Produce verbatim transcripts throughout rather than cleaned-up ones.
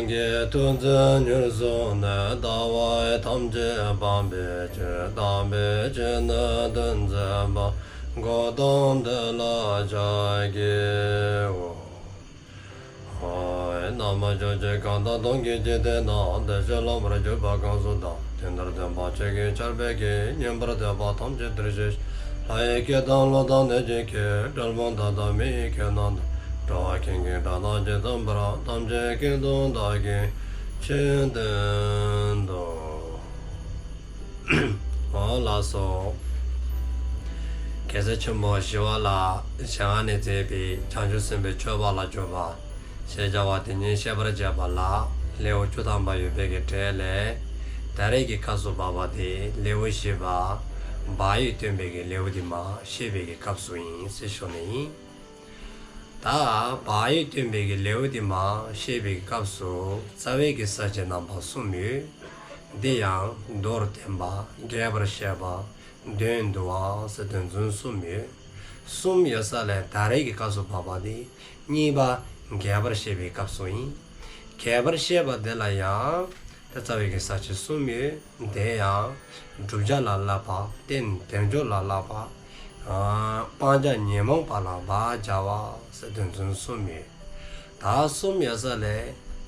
གི་ཐུགས་བརྩེ་ཉེར་བཟུང་ནས། ལྟ་བ་ཐམས་ཅད་སྤང་བའི་ཕྱིར། དམ་པའི་ཆོས་ནི་སྟོན་མཛད་པ། གཽ་ཏམ་དེ་ལ་ཕྱག་འཚལ་ལོ། ཨོ། རྣམ་པ་ཕྱོགས་བཅུའི་གང་དག་སྟོང་གི་འཇིག་རྟེན་ན། བདེ་གཤེགས་སློབ་མར་གྱུར་པ་གང་སུ་དག། དེ་འདིར་སྟོན་པ་ཆོས་ཀྱི་ཆར་འབེབས་ཀྱིས། ཉན་པར་འདོད་པ་ཐམས་ཅད་འདིར་གཤེགས་ཤིག། ལྷ་ཡི་སྐད་དང་ཀླུ་དང་གནོད་སྦྱིན་སྐད། གྲུལ་བུམ་དག་དང་མི་ཡི་སྐད་རྣམས་དང་། འགྲོ་བ་ཀུན་གྱི་སྒྲ་སྐད་ཇི་ཙམ་པར། ཐམས་ཅད་སྐད་དུ་བདག་གིས་ཆོས་བསྟན་ཏོ། ཨོ་ལགས་སོ། རྒྱལ་སྲས་ཆེན་པོ་ཞི་བ་ལྷ་ཞལ་སྔ་ནས་མཛད་པའི་བྱང་ཆུབ་སེམས་དཔའི་སྤྱོད་པ་ལ་འཇུག་པ་ཞེས་བྱ་བ་དེ་ཉིད་བཤད་པར་བྱ་བ་ལ་ལེའུ་བཅུ་ཐམ་པ་ཡོད་པའི་གི་གྲས་ལས། ད་རེས་ཀྱི་སྐབས་སུ་བབ་པ་དེ་ལེའུ་བཞི་པ་བག་ཡོད་སྟོན་པའི་གི་ལེའུ་དེ་མར་བཤད་པའི་གི་སྐབས་སུ་ཨིན་ཟེར་ཞུ་ནི་ཨིན། ད་བག་ཡོད་སྟོན་པའི་གི་ལེའུ་དེ་མར་བཤད་པའི་གི་སྐབས་སུ་རྩ་བའི་གི་ས་བཅད་རྣམ་པ་གསུམ་ཡོད། དེ་ཡང་མདོར་བསྟན་པ། རྒྱས་པར་བཤད་པ། དོན་བསྡུ་བ་ཟེར་དོན་ཚན་གསུམ་ཡོད། གསུམ་ཡོད་ས་ལས་ད་རེས་ཀྱི་སྐབས་སུ་བབ་པ་དེ་གཉིས་པ་རྒྱས་པར་བཤད་པའི་སྐབས་སུ་ཨིན། རྒྱས་པར་བཤད་པ་དེ་ལ་ཡང་ད་རྩ་བའི་གི་ས་བཅད་གསུམ་ཡོད། དེ་ཡང་བསྒྲུབ་བྱ་ལ་བསླབ་པ། རྟེན་དལ་འབྱོར་ལ་བསླབ་པ། ཨ་སྤང་བྱ་ཉོན་མོངས་པ་ལ་བག་བྱ་བ་ཟེར་དོན་ཚན་གསུམ་ཡོད། ད་གསུམ་ཡོད་ས་ལས་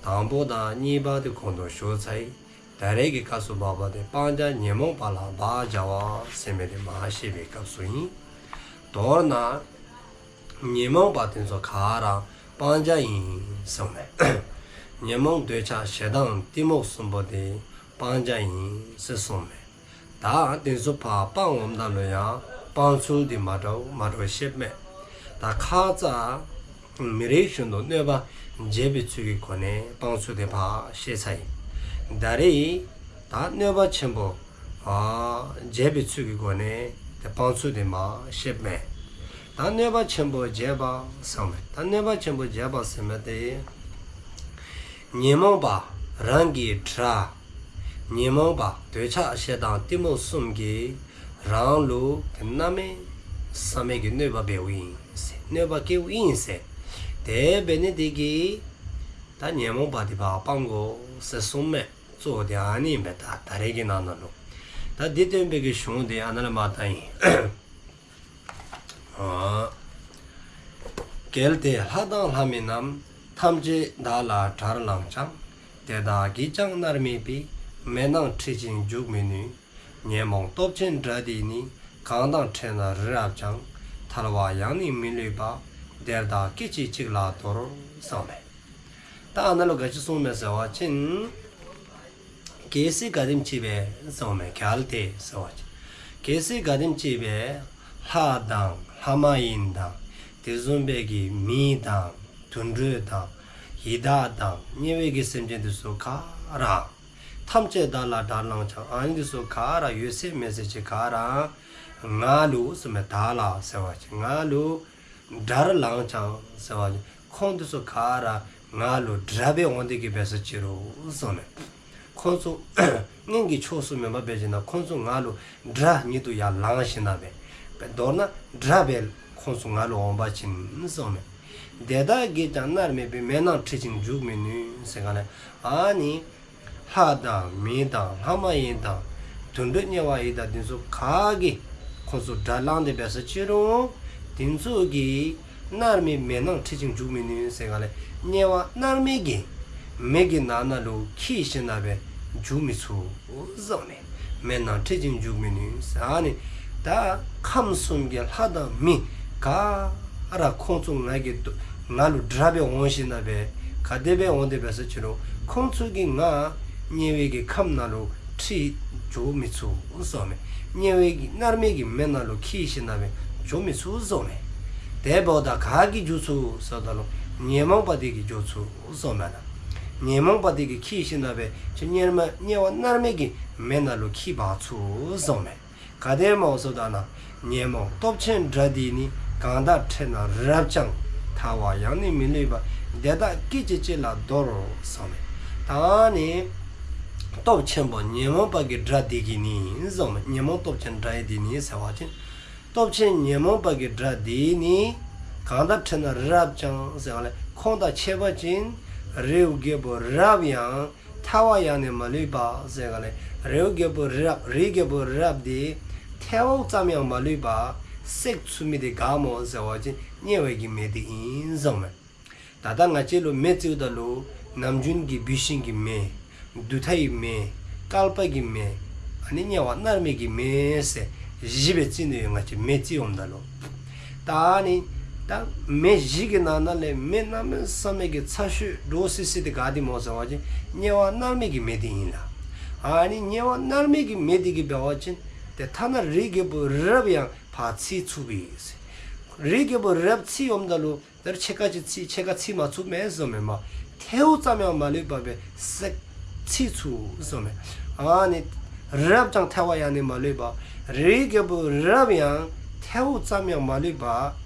དང་པོ་དང་གཉིས་པ་དེ་གོང་དུ་ཞུ་ཚར་ཡི། ད་རེས་ཀྱི་སྐབས་སུ་བབ་པ་དེ་སྤང་བྱ་ཉོན་མོངས་པ་ལ་བག་བྱ་བ་ཟེར་མི་དེ་མར་བཤད་པའི་སྐབས་སུ་ཨིན། མདོར་ན་ཉོན་མོངས་པ་དེ་ཚུ་ག་ར་སྤང་བྱ་ཨིན་གསུངས་མས། ཉོན་མོངས་འདོད་ཆགས་ཞེ་སྡང་གཏི་མུག་གསུམ་པོ་དེ་སྤང་བྱ་ཨིན་ཟེར་གསུངས་མས། ད་དེ་ཚུ་ཕར་སྤང་འོངམ་ད་ལུ་ཡང་སྤང་ཚུལ་དེ་མ་འདྲཝ་མ་འདྲཝ་བཤདཔ་མས། ད་ཁ་ཙ་མི་རིགས་གཞུང་དུ་གནོད་པ་བྱེད་པའི་ཚུལ་གྱི་སྒོ་ནས་སྤང་ཚུལ་དེ་ཕར་བཤད་ཚར་ཡི། ད་རེས་ད་གནོད་པ་ཆེན་པོ་ཨ་བྱེད་པའི་ཚུལ་གྱི་སྒོ་ནས་དེ་སྤང་ཚུལ་དེ་མར་བཤདཔ་མས། ད་གནོད་པ་ཆེན་པོ་བྱེད་པ་ཟེརཝ་མས། ད་གནོད་པ་ཆེན་པོ་བྱེད་པ་ཟེར་མི་དེ་ཉོན་མོངས་པ་རང་གི་དགྲ། ཉོན་མོངས་པ་འདོད་ཆགས་ཞེ་སྡང་གཏི་མུག་གསུམ་གྱིས་རང་ལུ་གནམ་མེད་ས་མེད་ཀྱི་གནོད་པ་འབདཝ་ཨིན་ཟེར། གནོད་པ་བསྐྱལཝ་ཨིན་ཟེར། དེ་འབད་ནི་དེ་གིས་ད་ཉོན་མོངས་པ་དེ་ཕར་སྤང་དགོ་ཟེར་གསུངསམ་མས། གཙོ་བོ་དེ་ཨ་ནི་ཨིན་པས། ད་ད་རེས་ཀྱི་ནང་ན་ལུ་ད་འདི་སྟོན་པའི་གི་གཞུང་དེ་ཨ་ནཱ་ལས་མར་བཏང་ཡི། ཨ་གལ་ཏེ་ལྷ་དང་ལྷ་མིན་རྣམས། ཐམས་ཅད་བདག་ལ་དགྲར་ལངས་ཀྱང་། དེ་དག་གིས་ཀྱང་མནར་མེད་པའི། མེ་ནང་ཁྲིད་ཅིང་འཇུག་མི་ནུས། ཉོན་མོངས་སྟོབས་ཆེན་དགྲ་འདིས་ནི། གང་དང་འཕྲད་ན་རི་རབ་ཀྱང་། ཐལ་བ་ཡང་ནི་མི་ལུས་པ། དེར་བདག་སྐད་ཅིག་གཅིག་ལ་འདོར། གསུངསམ་མས། ད་ཨ་ནཱ་ལུ་ག་ཅི་གསུངསམ་མས་ཟེར་བ་ཅིན། གལ་སྲིད་ག་དེམ་ཅིག་སྦེ་གསུངསམ་མས། གལ་ཏེ་ཟེར་བ་ཅིན་གལ་སྲིད་ག་དེམ་ཅིག་སྦེ་ལྷ་དང་ལྷ་མ་ཡིན་དང་དེ་བཟུམ་སྦེ་གི་མི་དང་དུད་འགྲོ་དང་ཡི་དྭགས་དང་དམྱལ་བའི་གི་སེམས་ཅན་དེ་ཚུ་ག་ར་ཐམས་ཅད་བདག་ལ་དགྲར་ལངས་ཀྱང་། ཨ་ནི་དེ་ཚུ་ག་ར་ཡོད་ཚད་མེད་ཚད་ཅིག་ག་ར་ང་ལུ་གསུངསམ་མས། བདག་ལ་ཟེར་བ་ཅིན་ང་ལུ་དགྲར་ལངས་ཀྱང་ཟེར་བ་ཅིན་ཁོང་དེ་ཚུ་ག་ར་ང་ལུ་དགྲ་སྦེ་འོང་སྟེ་གི་འབད་སོ་ཅི་རུང་གསུངསམ་མས། ཁོང་ཚུ་སྔོན་གྱི་ཕྱོགས་སུ་མེན་པར་འབད་ཞིནམ་ལས་ཁོང་ཚུ་ང་ལུ་དགྲ་ཉིད་དུ་ཡར་ལངས་ཞིནམ་ལས་འབད་མདོར་ན་དགྲ་སྦེ་ཁོང་ཚུ་ང་ལུ་འོང་པ་ཅིན་གསུངསམ་མས། དེ་དག་གིས་ཀྱང་མནར་མེད་པའི། མེ་ནང་ཁྲིད་ཅིང་འཇུག་མི་ནུས་ཟེར་ག་ལས་ཨ་ནི་ལྷ་དང་མི་དང་ལྷ་མ་ཡིན་དང་དུད་འགྲོ་དམྱལ་བ་ཡི་དྭགས་དེ་ཚུ་ག་གིས་ཁོང་ཚུ་དགྲར་ལངས་ཏེ་འབད་སོ་ཅི་རུང་དེ་ཚུ་གིས་མནར་མེད་མེ་ནང་ཁྲིད་ཅིང་འཇུག་མི་ནུས་ཟེར་ག་ལས་དམྱལ་བ་མནར་མེད་ཀྱི་མེ་གི་ནང་ན་ལུ་ཁྱིད་ཞིནམ་ལས་འབད་འཇུག་མི་ཚུགས་གསུངསམ་མས། མེ་ནང་ཁྲིད་ཅིང་འཇུག་མི་ནུས་ཟེར། ཨ་ནི་ད་ཁམས་གསུམ་གྱི་ལྷ་དང་མི་ག་ར་ཁོང་ཚུ་ང་གི་ང་ལུ་དགྲ་སྦེ་འོང་ཞིནམ་ལས་འབད་ག་དེ་སྦེ་འོང་སྟེ་འབད་སོ་ཅི་རུང་ཁོང་ཚུ་གིས་ང་དམྱལ་བའི་གི་ཁམས་ནང་ལུ་ཁྱིད་འཇུག་མི་ཚུགས་གསུངསམ་མས། དམྱལ་བའི་གི་མནར་མེད་ཀྱི་མེ་ནང་ལུ་ཁྱིད་ཞིནམ་ལས་འབད་འཇུག་མི་ཚུགས་གསུངསམ་མས། དེ་འབདཝ་ད་ག་གིས་འཇུག་ཚུགས་ཟེརཝ་ད་ལུ་ཉོན་མོངས་པ་དེ་གིས་འཇུག་ཚུགས་གསུངསམ་མས་ལགས། ཉོན་མོངས་པ་དེ་གིས་ཁྱིད་ཞིནམ་ལས་འབད་ཅིན་དམྱལ་མ་དམྱལ་བ་མནར་མེད་ཀྱི་མེ་ནང་ལུ་ཁྱིད་འབག་ཚུགས་གསུངསམ་མས། ག་དེ་སྨོ་ཟེརཝ་ད་ན། ཉོན་མོངས་སྟོབས་ཆེན་དགྲ་འདིས་ནི། གང་དང་འཕྲད་ན་རི་རབ་ཀྱང་། ཐལ་བ་ཡང་ནི་མི་ལུས་པ། དེ་དག་སྐད་ཅིག་གཅིག་ལ་འདོར་གསུངསམ་མས། ད་ནི་སྟོབས་ཆེན་པོ་ཉོན་མོངས་པ་གི་དགྲ་འདི་གིས་ནི་གསུངསམ་མས། ཉོན་མོངས་སྟོབས་ཆེན་དགྲ་འདིས་ནི་ཟེར་བ་ཅིན་སྟོབས་ཆེན་ཉོན་མོངས་པ་གི་དགྲ་འདིས་ནི་གང་དང་འཕྲད་ན་རི་རབ་ཀྱང་ཟེར་བ་ལས་ཁོང་དང་ཕྱད་པ་ཅིན་ རིའུ་རྒྱལ་པོ་རབ་ཡང་ཐལ་བ་ཡང་ནི་མ་ལུས་པ་ཟེར་ག་ལས། རིའུ་རྒྱལ་པོ་རབ་རིའི་རྒྱལ་པོ་རབ་དེ་ཐལཝ་ཙམ་ཡང་མ་ལུས་པ་བསྲེག་ཚུགས་མི་དེ་ག་སྨོ་ཟེར་བ་ཅིན་དམྱལ་བའི་གི་མེ་དེ་ཨིན་གསུངསམ་མས། ད་ལྟ་ང་བཅས་ལུ་མེ་བརྩིཝ་ད་ལུ་ནམ་རྒྱུན་གྱི་བུད་ཤིང་གི་མེ། དུས་མཐའི་མེ། བསྐལ་པ་གི་མེ། ཨ་ནི་དམྱལ་བ་མནར་མེད་ཀྱི་མེ་ཟེར་བཞི་སྦེ་བརྩི་ནི་ཡོད། ང་བཅས་མེ་བརྩི་འོངམ་ད་ལུ། ད་ཨ་ནི་ད་མེ་བཞི་གི་ནང་ན་ལས་མེ་གནམ་མེད་ས་མེད་ཀྱི་ཚ་ཤོས་འདྲོག་སི་སི་དེ་ག་དེ་སྨོ་ཟེར་བ་ཅིན་དམྱལ་བ་མནར་མེད་ཀྱི་མེ་དེ་ཨིན་ལགས། ཨ་ནི་དམྱལ་བ་མནར་མེད་ཀྱི་མེ་དེ་གིས་འབད་བ་ཅིན་ཏེ་ཐ་ན་རིའི་རྒྱལ་པོ་རབ་ཡང་ཕར་འཚིག་ཚུགས་པས། རིའི་རྒྱལ་པོ་རབ་འཚིག་འོངམ་ད་ལུ་ད་རུང་ཕྱེད་ཀ་ཅིག་འཚིག་ཕྱེད་ཀ་འཚིག་མ་ཚུགས་མས་གསུངསམ་མས། མ་ཐལཝ་ཙམ་ཡང་མ་ལུས་པ་སྦེ་བསྲེག་འཚིག་ཚུགས་གསུངསམ་མས། ཨ་ནི་རབ་ཀྱང་ཐལ་བ་ཡང་ནི་མ་ལུས་པ། རིའི་རྒྱལ་པོ་རབ་ཡང་ཐལཝ་ཙམ་ཡང་མ་ལུས་པ་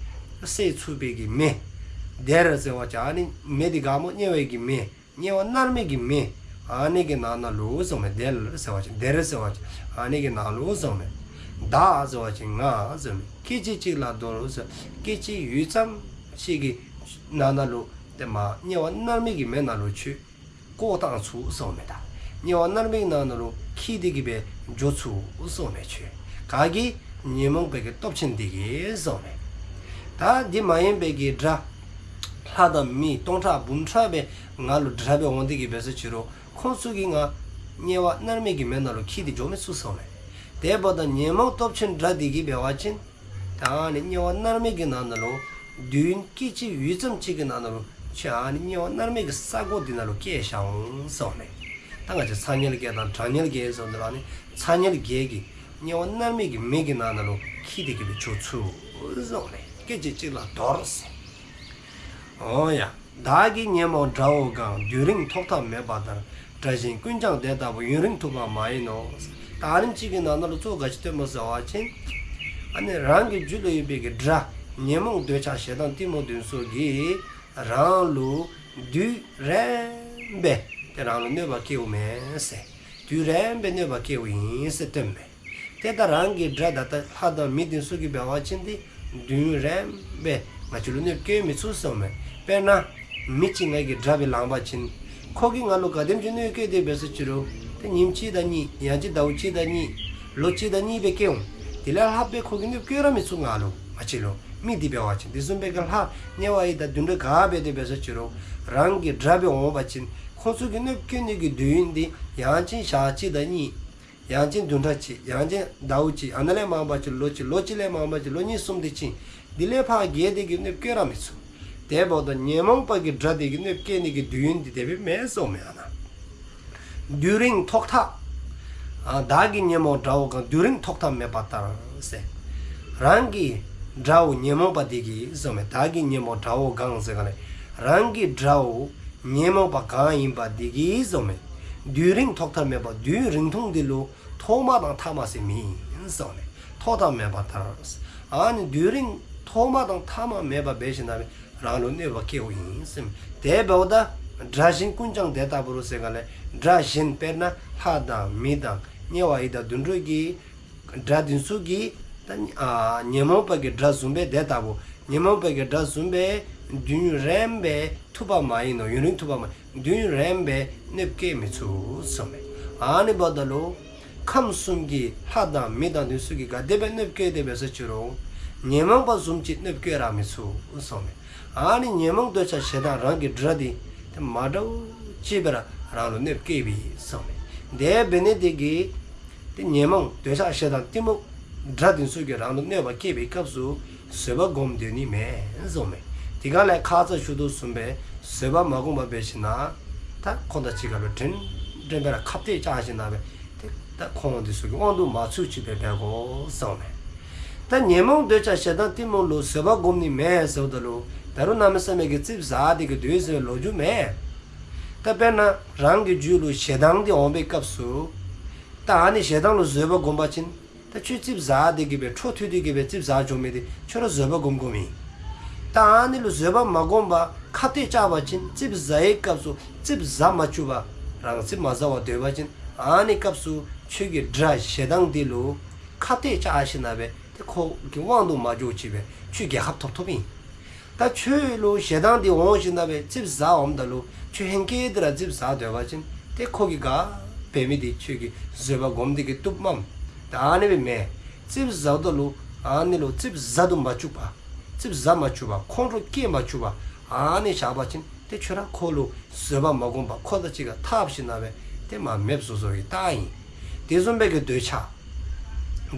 བསྲེག་ཚུགས་པའི་གི་མེ། དེར་ཟེར་བ་ཅིན་ཨ་ནི་མེ་དེ་ག་སྨོ་དམྱལ་བའི་གི་མེ། དམྱལ་བ་མནར་མེད་ཀྱི་མེ། ཨ་ནི་གི་ནང་ན་ལུ་གསུངསམ་མས། དེར་ཟེར་བ་ཅིན་དེར་ཟེར་བ་ཅིན་ཨ་ནི་གི་ནང་ལུ་གསུངསམ་མས། བདག་ཟེར་བ་ཅིན་ང་གསུངསམ་མས། སྐད་ཅིག་གཅིག་ལ་དོར་ཟེར། སྐད་ཅིག་ཡུད་ཙམ་ཅིག་གི་ནང་ན་ལུ་ཏེ་མ་དམྱལ་བ་མནར་མེད་ཀྱི་མེ་ནང་ལུ་ཁྱོད་བཀོ་བཏང་ཚུགས་གསུངསམ་མས། ད་དམྱལ་བ་མནར་མེད་ཀྱི་ནང་ན་ལུ་འཁྱིད་དེ་གི་སྦེ་འགྱོ་ཚུགས་གསུངསམ་མས། ཁྱོད་ག་གིས། ཉོན་མོངས་པའི་གི་སྟོབས་ཆེན་དེ་གིས་གསུངསམ་མས། ད་དེ་མ་ཡིན་པའི་གི་དགྲ་ལྷ་དང་མི་སྟོང་ཕྲག་འབུམ་ཕྲག་སྦེ་ང་ལུ་དགྲ་སྦེ་འོང་དེ་གིས་འབད་སོ་ཅི་རུང་ཁོང་ཚུ་གིས་ང་དམྱལ་བ་མནར་མེད་ཀྱི་མེ་ནང་ལུ་འཁྱིད་དེ་འགྱོ་མི་ཚུགས་གསུངསམ་མས། དེ་འབདཝ་ད་ཉོན་མོངས་སྟོབས་ཆེན་དགྲ་དེ་གིས་འབད་བ་ཅིན་ད་ཨ་ནི་དམྱལ་བ་མནར་མེད་ཀྱི་ནང་ན་ལུ་དུས་ཡུན་སྐད་ཅིག་ཡུད་ཙམ་ཅིག་གི་ནང་ན་ལུ་ཁྱོད་ཨ་ནི་དམྱལ་བ་མནར་མེད་ཀྱི་ས་གོ་འདི་ནང་ལུ་བསྐྱལ་བཞག་འོང་གསུངསམ་མས། ད་ང་བཅས་ཚ་དམྱལ་བརྒྱད་དང་གྲང་དམྱལ་བརྒྱད་ཟེརཝ་ད་ལུ་ཨ་ནི་ཚ་དམྱལ་བརྒྱད་ཀྱི་དམྱལ་བ་མནར་མེད་ཀྱི་མེ་གི་ནང་ན་ལུ་འཁྱིད་དེ་གི་སྦེ་འགྱོ་ཚུགས་གསུངསམ་མས། སྐད་ཅིག་གཅིག་ལ་དོར་ཟེར། འོ་ཡ། བདག་གིས་ཉོན་མོངས་དགྲ་བོ་གང་། དུས་རིང་ཐོག་མཐའ་མེད་པ་ལྟར། དགྲ་གཞན་ཀུན་ཀྱང་དེ་ལྟ་བུར། ཡུན་རིང་ཐུབ་པ་མ་ཡིན་ནོ། ད་ཨ་ནེམ་ཅིག་གི་ནང་ན་ལུ་གཙོ་བོ་ག་ཅི་སྟོནམ་སྨོ་ཟེར་བ་ཅིན་ཨ་ནི་རང་གི་རྒྱུད་ལུ་ཡོད་པའི་གི་དགྲ་ཉོན་མོངས་འདོད་ཆགས་ཞེ་སྡང་གཏི་མུག་འདི་ཚུ་གིས་རང་ལུ་དུས་རིངམོ་སྦེ་ཏེ་རང་ལུ་གནོད་པ་བསྐྱལཝ་མས་ཟེར། དུས་རིངམོ་སྦེ་གནོད་པ་བསྐྱལཝ་ཨིན་ཟེར་སྟོནམ་མས། ཏེ་ད་རང་གི་དགྲ་ད་ལྟ་ལྷ་དང་མི་འདི་ཚུ་གིས་འབད་བ་ཅིན་ཏེ་དུས་རིངམོ་སྦེ་ང་བཅས་ལུ་གནོདཔ་བཀལ་མི་ཚུགས་གསུངསམ་མས། དཔེར་ན་མི་ཅིག་ང་གི་དགྲ་སྦེ་ལངམ་ཅིན་ཁོ་གིས་ང་ལུ་ག་དེམ་ཅིག་གནོདཔ་བཀལ་དེ་འབད་སོ་ཅི་རུང་ཏེ་ཉིནམ་གཅིག་དང་གཉིས་ཡང་ཅིན་ཟླཝ་གཅིག་དང་གཉིས་ལོ་གཅིག་དང་གཉིས་སྦེ་བཀལ་འོང་། དེ་ལས་ལྷགཔ་སྦེ་ཁོ་གིས་གནོདཔ་བཀལ་ར་མི་ཚུགས་ང་ལུ་ང་བཅས་ལུ་མི་འདི་འབད་བ་ཅིན། དེ་བཟུམ་སྦེ་གི་ལྷ་དམྱལ་བ་ཡི་དྭགས་དུད་འགྲོ་ག་འབད་དེ་འབད་སོ་ཅི་རུང་རང་གི་དགྲ་སྦེ་འོང་པ་ཅིན་ཁོང་ཚུ་གིས་གནོདཔ་བཀལ་ནི་གི་དུས་ཡུན་འདི་ཡང་ཅིན་ཞག་གཅིག་དང་གཉིས། ཡང་ཅིན་བདུན་ཕྲག་གཅིག། ཡང་ཅིན་ཟླཝ་གཅིག། ཨ་ནཱ་ལས་མངམ་ཅིག་ལོ་གཅིག། ལོ་གཅིག་ལས་མངམ་ཅིག་ལོ་གཉིས་གསུམ་དེ་ཅིག། དེ་ལས་ཕར་བརྒལ་ཏེ་གི་གནོདཔ་བཀལ་ར་མི་ཚུགས། དེ་འབདཝ་ད་ཉོན་མོངས་པ་གི་དགྲ་དེ་གིས་གནོདཔ་བཀལ་ནི་གི་དུས་ཡུན་འདི་དེ་སྦེ་མེན་གསུངསམ་མས། ཨ་ནཱ་དུས་རིང་ཐོག་མཐའ། ཨ་བདག་གིས་ཉོན་མོངས་དགྲ་བོ་གང་། དུས་རིང་ཐོག་མཐའ་མེད་པ་ལྟར་ཟེར། རང་གི་དགྲ་བོ་ཉོན་མོངས་པ་དེ་གིས་གསུངསམ་མས། བདག་གིས་ཉོན་མོངས་དགྲ་བོ་གང་ཟེར་ག་ལས་རང་གི་དགྲ་བོ་ཉོན་མོངས་པ་གང་ཡིན་པ་དེ་གིས་གསུངསམ་མས། དུས་རིང་ཐོག་མཐའ་མེད་པ། དུས་རིང་ཐུང་དེ་ལུ་ཐོག་མ་དང་ཐ་མ་ཟེར་མེད་གསུངསམ་མས། ཐོག་མཐའ་མེད་པ་ལྟར། ཨ་ནི་དུས་རིང་ཐོག་མ་དང་ཐ་མ་མེད་པ་འབད་ཞིནམ་ལས་རང་ལུ་གནོད་པ་བསྐྱལཝ་ཨིན་གསུངསམ་མས། དེ་འབདཝ་ད་དགྲ་གཞན་ཀུན་ཀྱང་དེ་ལྟ་བུར་ཟེར་ག་ལས་དགྲ་གཞན་དཔེར་ན་ལྷ་དང་མི་དང་དམྱལ་བ་ཡི་དྭགས་དུད་འགྲོ་གི་དགྲ་འདི་ཚུ་གིས་ད་ཨ་ཉོན་མོངས་པ་གི་དགྲ་བཟུམ་སྦེ་དེ་ལྟ་བུ། ཉོན་མོངས་པ་གི་དགྲ་བཟུམ་སྦེ་དུས་ཡུན་རིངམོ་སྦེ་ཐུབ་པ་མ་ཡིན་ནོ། ཡུན་རིང་ཐུབ་པ་མ། དུས་ཡུན་རིངམོ་སྦེ་གནོདཔ་བཀལ་མི་ཚུགས་གསུངསམ་མས། ཨ་ནི་འབདཝ་ད་ལུ་ཁམས་གསུམ་གྱི་ལྷ་དང་མི་དང་འདི་ཚུ་གིས་ག་དེ་སྦེ་གནོདཔ་བཀལ་དེ་འབད་སོ་ཅི་རུང་ཉོན་མོངས་པ་བཟུམ་ཅིག་གནོདཔ་བཀལ་ར་མི་ཚུགས་གསུངསམ་མས། ཨ་ནི་ཉོན་མོངས་འདོད་ཆགས་ཞེ་སྡང་རང་གི་དགྲ་འདི་ཏེ་མ་འདྲཝ་ཅིག་སྦེ་ར་རང་ལུ་གནོདཔ་བཀལཝ་ཨིན་གསུངསམ་མས། དེ་འབད་ནི་དེ་གིས་ཏེ་ཉོན་མོངས་འདོད་ཆགས་ཞེ་སྡང་གཏི་མུག་དགྲ་འདི་ཚུ་གིས་རང་ལུ་གནོད་པ་བསྐྱལ་བའི་སྐབས་སུ་བཟོད་པ་སྒོམ་སྡོད་ནི་མེན་གསུངསམ་མས། དེ་ག་ལས་ཁ་ཙ་ཞུ་དོ་བཟུམ་སྦེ་བཟོད་པ་མ་བསྒོམ་པར་འབད་ཞིནམ་ལས་ད་ཁོང་དང་གཅིག་ཁར་ལུ་འགྲན་འགྲན་སྦེ་ར་ཁ་གཏད་བཅག་ཞིནམ་ལས་སྦེ་ཏེ་ད་ཁོང་འདི་ཚུ་གི་དབང་དུ་མ་ཚུད་ཅིག་སྦེ་འབད་དགོ་གསུངསམ་མས། ད་ཉོན་མོངས་འདོད་ཆགས་ཞེ་སྡང་གཏི་མུག་ལུ་བཟོད་པ་བསྒོམ་ནི་མེན་ཟེརཝ་ད་ལུ་ད་རུང་གནམ་མེད་ས་མེད་ཀྱི་ཙིགཔ་ཟ་སྟེ་གི་སྡོད་ཟེར་བའི་ལོ་རྒྱུས་མེན། ད་དཔེར་ན་རང་གི་རྒྱུད་ལུ་ཞེ་སྡང་འདི་འོང་བའི་སྐབས་སུ་ད་ཨ་ནི་ཞེ་སྡང་ལུ་བཟོད་པ་བསྒོམ་པ་ཅིན་ད་ཁྱོད་ཙིགཔ་ཟ་སྟེ་གི་སྦེ་འཕྲོ་མཐུད་དེ་གི་སྦེ་ཙིགཔ་ཟ་འགྱོ་མི་འདི་ཁྱོད་ར་བཟོད་པ་བསྒོམ་དགོཔ་ཨིན། ད་ཨ་ནི་ལུ་བཟོད་པ་མ་བསྒོམ་པར་ཁ་གཏད་བཅག་པ་ཅིན་ཙིགཔ་ཟ་བའི་སྐབས་སུ་ཙིགཔ་ཟ་མ་བཅུག་པར་རང་ཙིགཔ་མ་ཟ་བར་སྡོད་པ་ཅིན་ཨ་ནི་སྐབས་སུ་ཁྱོད་ཀྱི་དགྲ་ཞེ་སྡང་འདི་ལུ་ཁ་གཏད་བཅག་ཞིནམ་ལས་སྦེ་ཏེ་ཁོ་གི་དབང་དུ་མ་འགྱོ་ཅིག་སྦེ་ཁྱོད་རྒྱལ་ཁ་ཐོབ་ཐོབཔ་ཨིན། ད་ཁྱོད་ལུ་ཞེ་སྡང་འདི་འོང་ཞིནམ་ལས་ཙིགཔ་ཟ་འོངམ་ད་ལུ་ཁྱོད་ཧེང་སྐལ་འདི་ར་ཙིགཔ་ཟ་སྡོད་པ་ཅིན་ཏེ་ཁོ་གིས་ག་འབད་མི་འདི་ཁྱོད་ཀྱི་བཟོད་པ་སྒོམ་འདི་གིས་བཏུབ་མས། ད་ཨ་ནི་སྦེ་མེན། ཙིགཔ་ཟཝ་ད་ལུ་ཨ་ནི་ལུ་ཙིགཔ་ཟ་དུ་མ་བཅུག་པར་ཙིགཔ་ཟ་མ་བཅུག་པར་ཁོང་ཁྲོ་སྐྱེ་མ་བཅུག་པར་ཨ་ནི་བཞག་པ་ཅིན་ཏེ་ཁྱོད་ར་ཁོ་ལུ་བཟོད་པ་མ་སྒོམ་པར་ཁོ་དང་གཅིག་ཁར་འཐབ་ཞིནམ་ལས་ཏེ་མ་མེདཔ་བཟོ་བཟོཝ་གི་རྟགས་ཨིན། དེ་བཟུམ་སྦེ་གི་འདོད་ཆགས།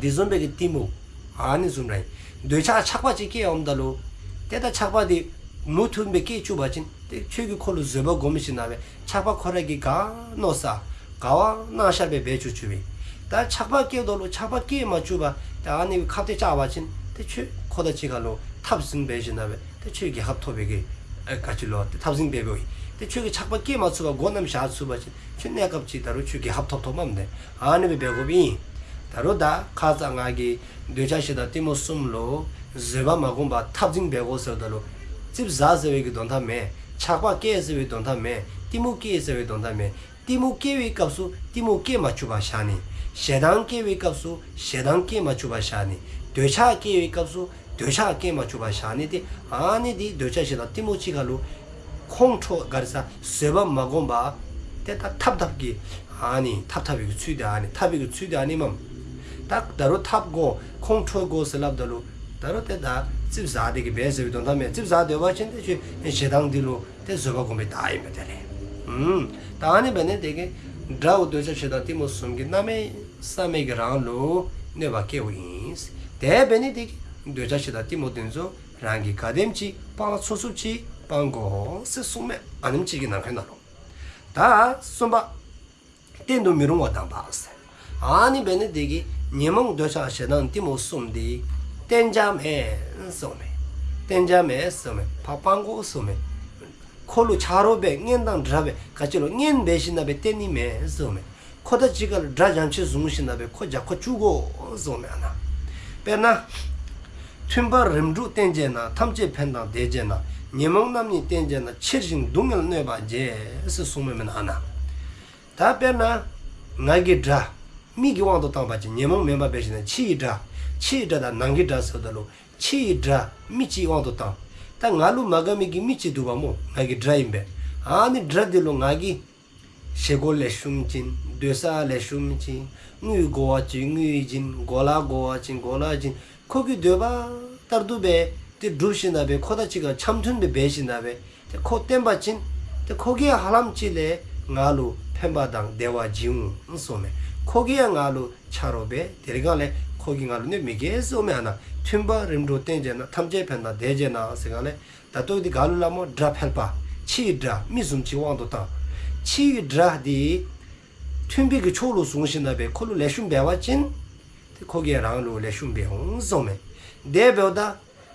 དེ་བཟུམ་སྦེ་གི་གཏི་མུག། ཨ་ནི་བཟུམ་ར་ཨིན། འདོད་ཆགས་ཆགས་པ་ཅིག་སྐྱེ་འོངམ་ད་ལུ་ཏེ་ད་ཆགས་པ་འདི་མུ་མཐུད་སྦེ་སྐྱེ་བཅུག་པ་ཅིན་ཏེ་ཁྱོད་ཀྱིས་ཁོ་ལུ་བཟོད་པ་སྒོམ་ཞིནམ་ལས་ཆགས་པ་ཁོ་ར་གིས་ག་མནོ་ས་ག་བ་སྣང་ཤར་སྦེ་འབད་བཅུག་བཅུགཔ་ཨིན། ད་ཆགས་པ་སྐྱེཝ་ད་ལུ་ཆགས་པ་སྐྱེ་མ་བཅུག་པར་ཏེ་ཨ་ནི་ཁ་གཏད་བཅག་པ་ཅིན་ཏེ་ཁྱོད་ཁོ་དང་གཅིག་ཁར་ལུ་འཐབ་འཛིང་འབད་ཞིནམ་ལས་ཏེ་ཁྱོད་རྒྱལ་ཁ་ཐོབ་པའི་གི་ཨེ་ག་ཅི་ལོ་ཏེ་འཐབ་འཛིང་འབད་འབདཝ་ཨིན། ཏེ་ཁྱོད་ཀྱིས་ཆགས་པ་སྐྱེ་མ་ཚུགས་པར་སྒོ་མནམ་བཞག་ཚུགས་པ་ཅིན་ཁྱོད་གནས་སྐབས་ཅིག་ད་རུང་ཁྱོད་རྒྱལ་ཁ་ཐོབ་ཐོབ་མས་ཏེ། ཨ་ནི་སྦེ་འབད་དགོཔ་ཨིན། ད་རུང་ད་ཁ་ཙ་ང་གིས་འདོད་ཆགས་ཞེ་སྡང་གཏི་མུག་གསུམ་ལུ་བཟོད་པ་མ་སྒོམ་པར་འཐབ་འཛིང་འབད་དགོ་ཟེརཝ་ད་ལུ་ཙིགཔ་ཟ་ཟེར་བའི་གི་དོན་དག་མེན། ཆགས་པ་སྐྱེ་ཟེར་བའི་དོན་དག་མེན། གཏི་མུག་སྐྱེ་ཟེར་བའི་དོན་དག་མེན། གཏི་མུག་སྐྱེ་བའི་སྐབས་སུ་གཏི་མུག་སྐྱེ་མ་བཅུག་པར་བཞག་ནི། ཞེ་སྡང་སྐྱེ་བའི་སྐབས་སུ་ཞེ་སྡང་སྐྱེ་མ་བཅུག་པར་བཞག་ནི། འདོད་ཆགས་སྐྱེ་བའི་སྐབས་སུ་འདོད་ཆགས་སྐྱེ་མ་བཅུག་པར་བཞག་ནི། ཏེ་ཨ་ནི་འདི་འདོད་ཆགས་ཞེ་སྡང་གཏི་མུག་གཅིག་ཁར་ལུ་ཁོང་ཁྲོ་ག་ར་ས་བཟོད་པ་མ་སྒོམ་པར་ཏེ་ད་འཐབ་འཐབ་ཀྱི་ཨ་ནི་འཐབ་འཐབ་པའི་གི་ཚུལ་འདི་ཨ་ནི་འཐབ་པའི་གི་ཚུལ་འདི་ཨ་ནི་མས། ད་ད་རུང་འཐབ་དགོ་ཁོང་ཁྲོ་དགོ་ཟེར་སླབ་ད་ལུ་ད་རུང་ཏེ་ད་ཙིགཔ་ཟ་སྟེ་གི་འབད་ཟེར་བའི་དོན་དག་མེན། ཙིགཔ་ཟ་སྡོད་པ་ཅིན་ཏེ་ཁྱོད་ཞེ་སྡང་འདི་ལུ་ཏེ་བཟོད་པ་སྒོམ་པའི་རྟགས་ཨིན་པས་ཏེ་ལགས། ཨུམ། ད་ཨ་ནི་འབད་ནི་དེ་གིས་དགྲ་བོ་འདོད་ཆགས་ཞེ་སྡང་གཏི་མུག་གསུམ་གྱིས་གནམ་མེད་ས་མེད་ཀྱི་རང་ལུ་གནོད་པ་བསྐྱལཝ་ཨིན། དེ་འབད་ནི་དེ་གིས་འདོད་ཆགས་ཞེ་སྡང་གཏི་མུག་འདི་ཚུ་རང་གིས་ག་དེམ་ཅིག་སྤང་ཚུགས་ཚུགས་ཅིག་སྤང་དགོ་ཟེར་གསུངསམ་མས། ཨ་ནེམ་ཅིག་གི་ནང་འཁོད་ནང་ལུ། ད་གསུམ་པ། བསྟེན་དུ་མི་རུང་བ་དམ་པ་ཟེར། ཨ་ནི་འབད་ནི་དེ་གིས་ཉོན་མོངས་འདོད་ཆགས་ཞེ་སྡང་གཏི་མུག་གསུམ་འདི་བསྟེན་བྱ་མེན་གསུངསམ་མས། བསྟེན་བྱ་མེན་གསུངསམ་མས། ཕར་སྤང་དགོ་གསུངསམ་མས། ཁོ་ལུ་ཆ་རོགས་འབད་གཉེན་དང་འདྲ་བའི་ག་ཅི་ལོ་གཉེན་འབད་ཞིནམ་ལས་བསྟེན་ནི་མེན་གསུངསམ་མས། ཁོ་དང་གཅིག་ཁར་དགྲ་འཇམ་ཅིག་བཟུང་ཞིནམ་ལས་ཁོ་རྒྱལ་ཁ་བཅུག་དགོ་གསུངསམ་མས་ཨ་ནཱ། དཔེར་ན། མཐུན་པར་རིམ་གྲོ་བསྟེན་བྱས་ན། ཐམས་ཅད་ཕན་དང་བདེ་བྱེད་ན། ཉོན་མོངས་རྣམས་ནི་བསྟེན་བྱས་ན། ཕྱིར་ཞིང་སྡུག་བསྔལ་གནོད་པ་བྱེད་ཟེར་གསུངསམ་མས་ཨ་ནཱ། ད་དཔེར་ན་ང་གི་དགྲ་མི་གི་དབང་དུ་བཏང་པ་ཅིན་ཉོན་མོངས་མེན་པར་འབད་ཞིནམ་ལས་ཕྱི་ཡི་དགྲ། ཕྱི་ཡི་དགྲ་དང་ནང་གི་དགྲ་ཟེརཝ་ད་ལུ་ཕྱི་ཡི་དགྲ་མི་གཅིག་དབང་དུ་བཏང་། ད་ང་ལུ་མ་དགའ་མི་གི་མི་གཅིག་འདུག་པ་སྨོ། ང་གི་དགྲ་ཨིན་པས། ཨ་ནི་དགྲ་འདི་ལུ་ང་གིས་བཞེས་སྒོ་ལེགས་ཤོམ་བྱིན། སྡོད་ས་ལེགས་ཤོམ་བྱིན། དངུལ་དགོ་པ་ཅིན་དངུལ་བྱིན། གོ་ལ་དགོ་པ་ཅིན་གོ་ལ་བྱིན། ཁོ་གི་འདོད་པ་ལྟར་དུ་སྦེ་ཏེ་སྒྲུབ་ཞིནམ་ལས་ཁོ་དང་གཅིག་ཁར་འཆམ་མཐུན་སྦེ་འབད་ཞིནམ་ལས་ཏེ་ཁོ་བསྟེན་པ་ཅིན་ཏེ་ཁོ་གིས་ཧ་ལམ་ཅིག་ལས་ང་ལུ་ཕན་པ་དང་བདེ་བ་བྱིན་འོང་གསུངསམ་མས། ཁོ་གིས་ཡང་ང་ལུ་ཆ་རོགས་འབད། དེ་རིང་ག་ལས་ཁོ་གིས་ང་ལུ་གནོད་མི་བསྐྱལ་གསུངསམ་མས་ཨ་ནཱ། མཐུན་པར་རིམ་གྲོ་བསྟེན་བྱས་ན། ཐམས་ཅད་ཕན་དང་བདེ་བྱེད་ན་ཟེར་ག་ལས། ད་ལྟོ་འདི་ག་ལུ་སླབ་སྨོ། དགྲ་ཕལ་པ། ཕྱི་ཡི་དགྲ་མི་བཟུམ་ཅིག་དབང་དུ་བཏང་། ཕྱི་ཡི་དགྲ་འདི་མཐུན་པའི་གི་ཕྱོགས་ལུ་བཟུང་ཞིནམ་ལས་ཁོ་ལུ་ལེགས་ཤོམ་འབད་བ་ཅིན་ཏེ་ཁོ་གིས་རང་ལུ་ལེགས་ཤོམ་འབད་འོང་གསུངསམ་མས། དེ་འབདཝ་ད་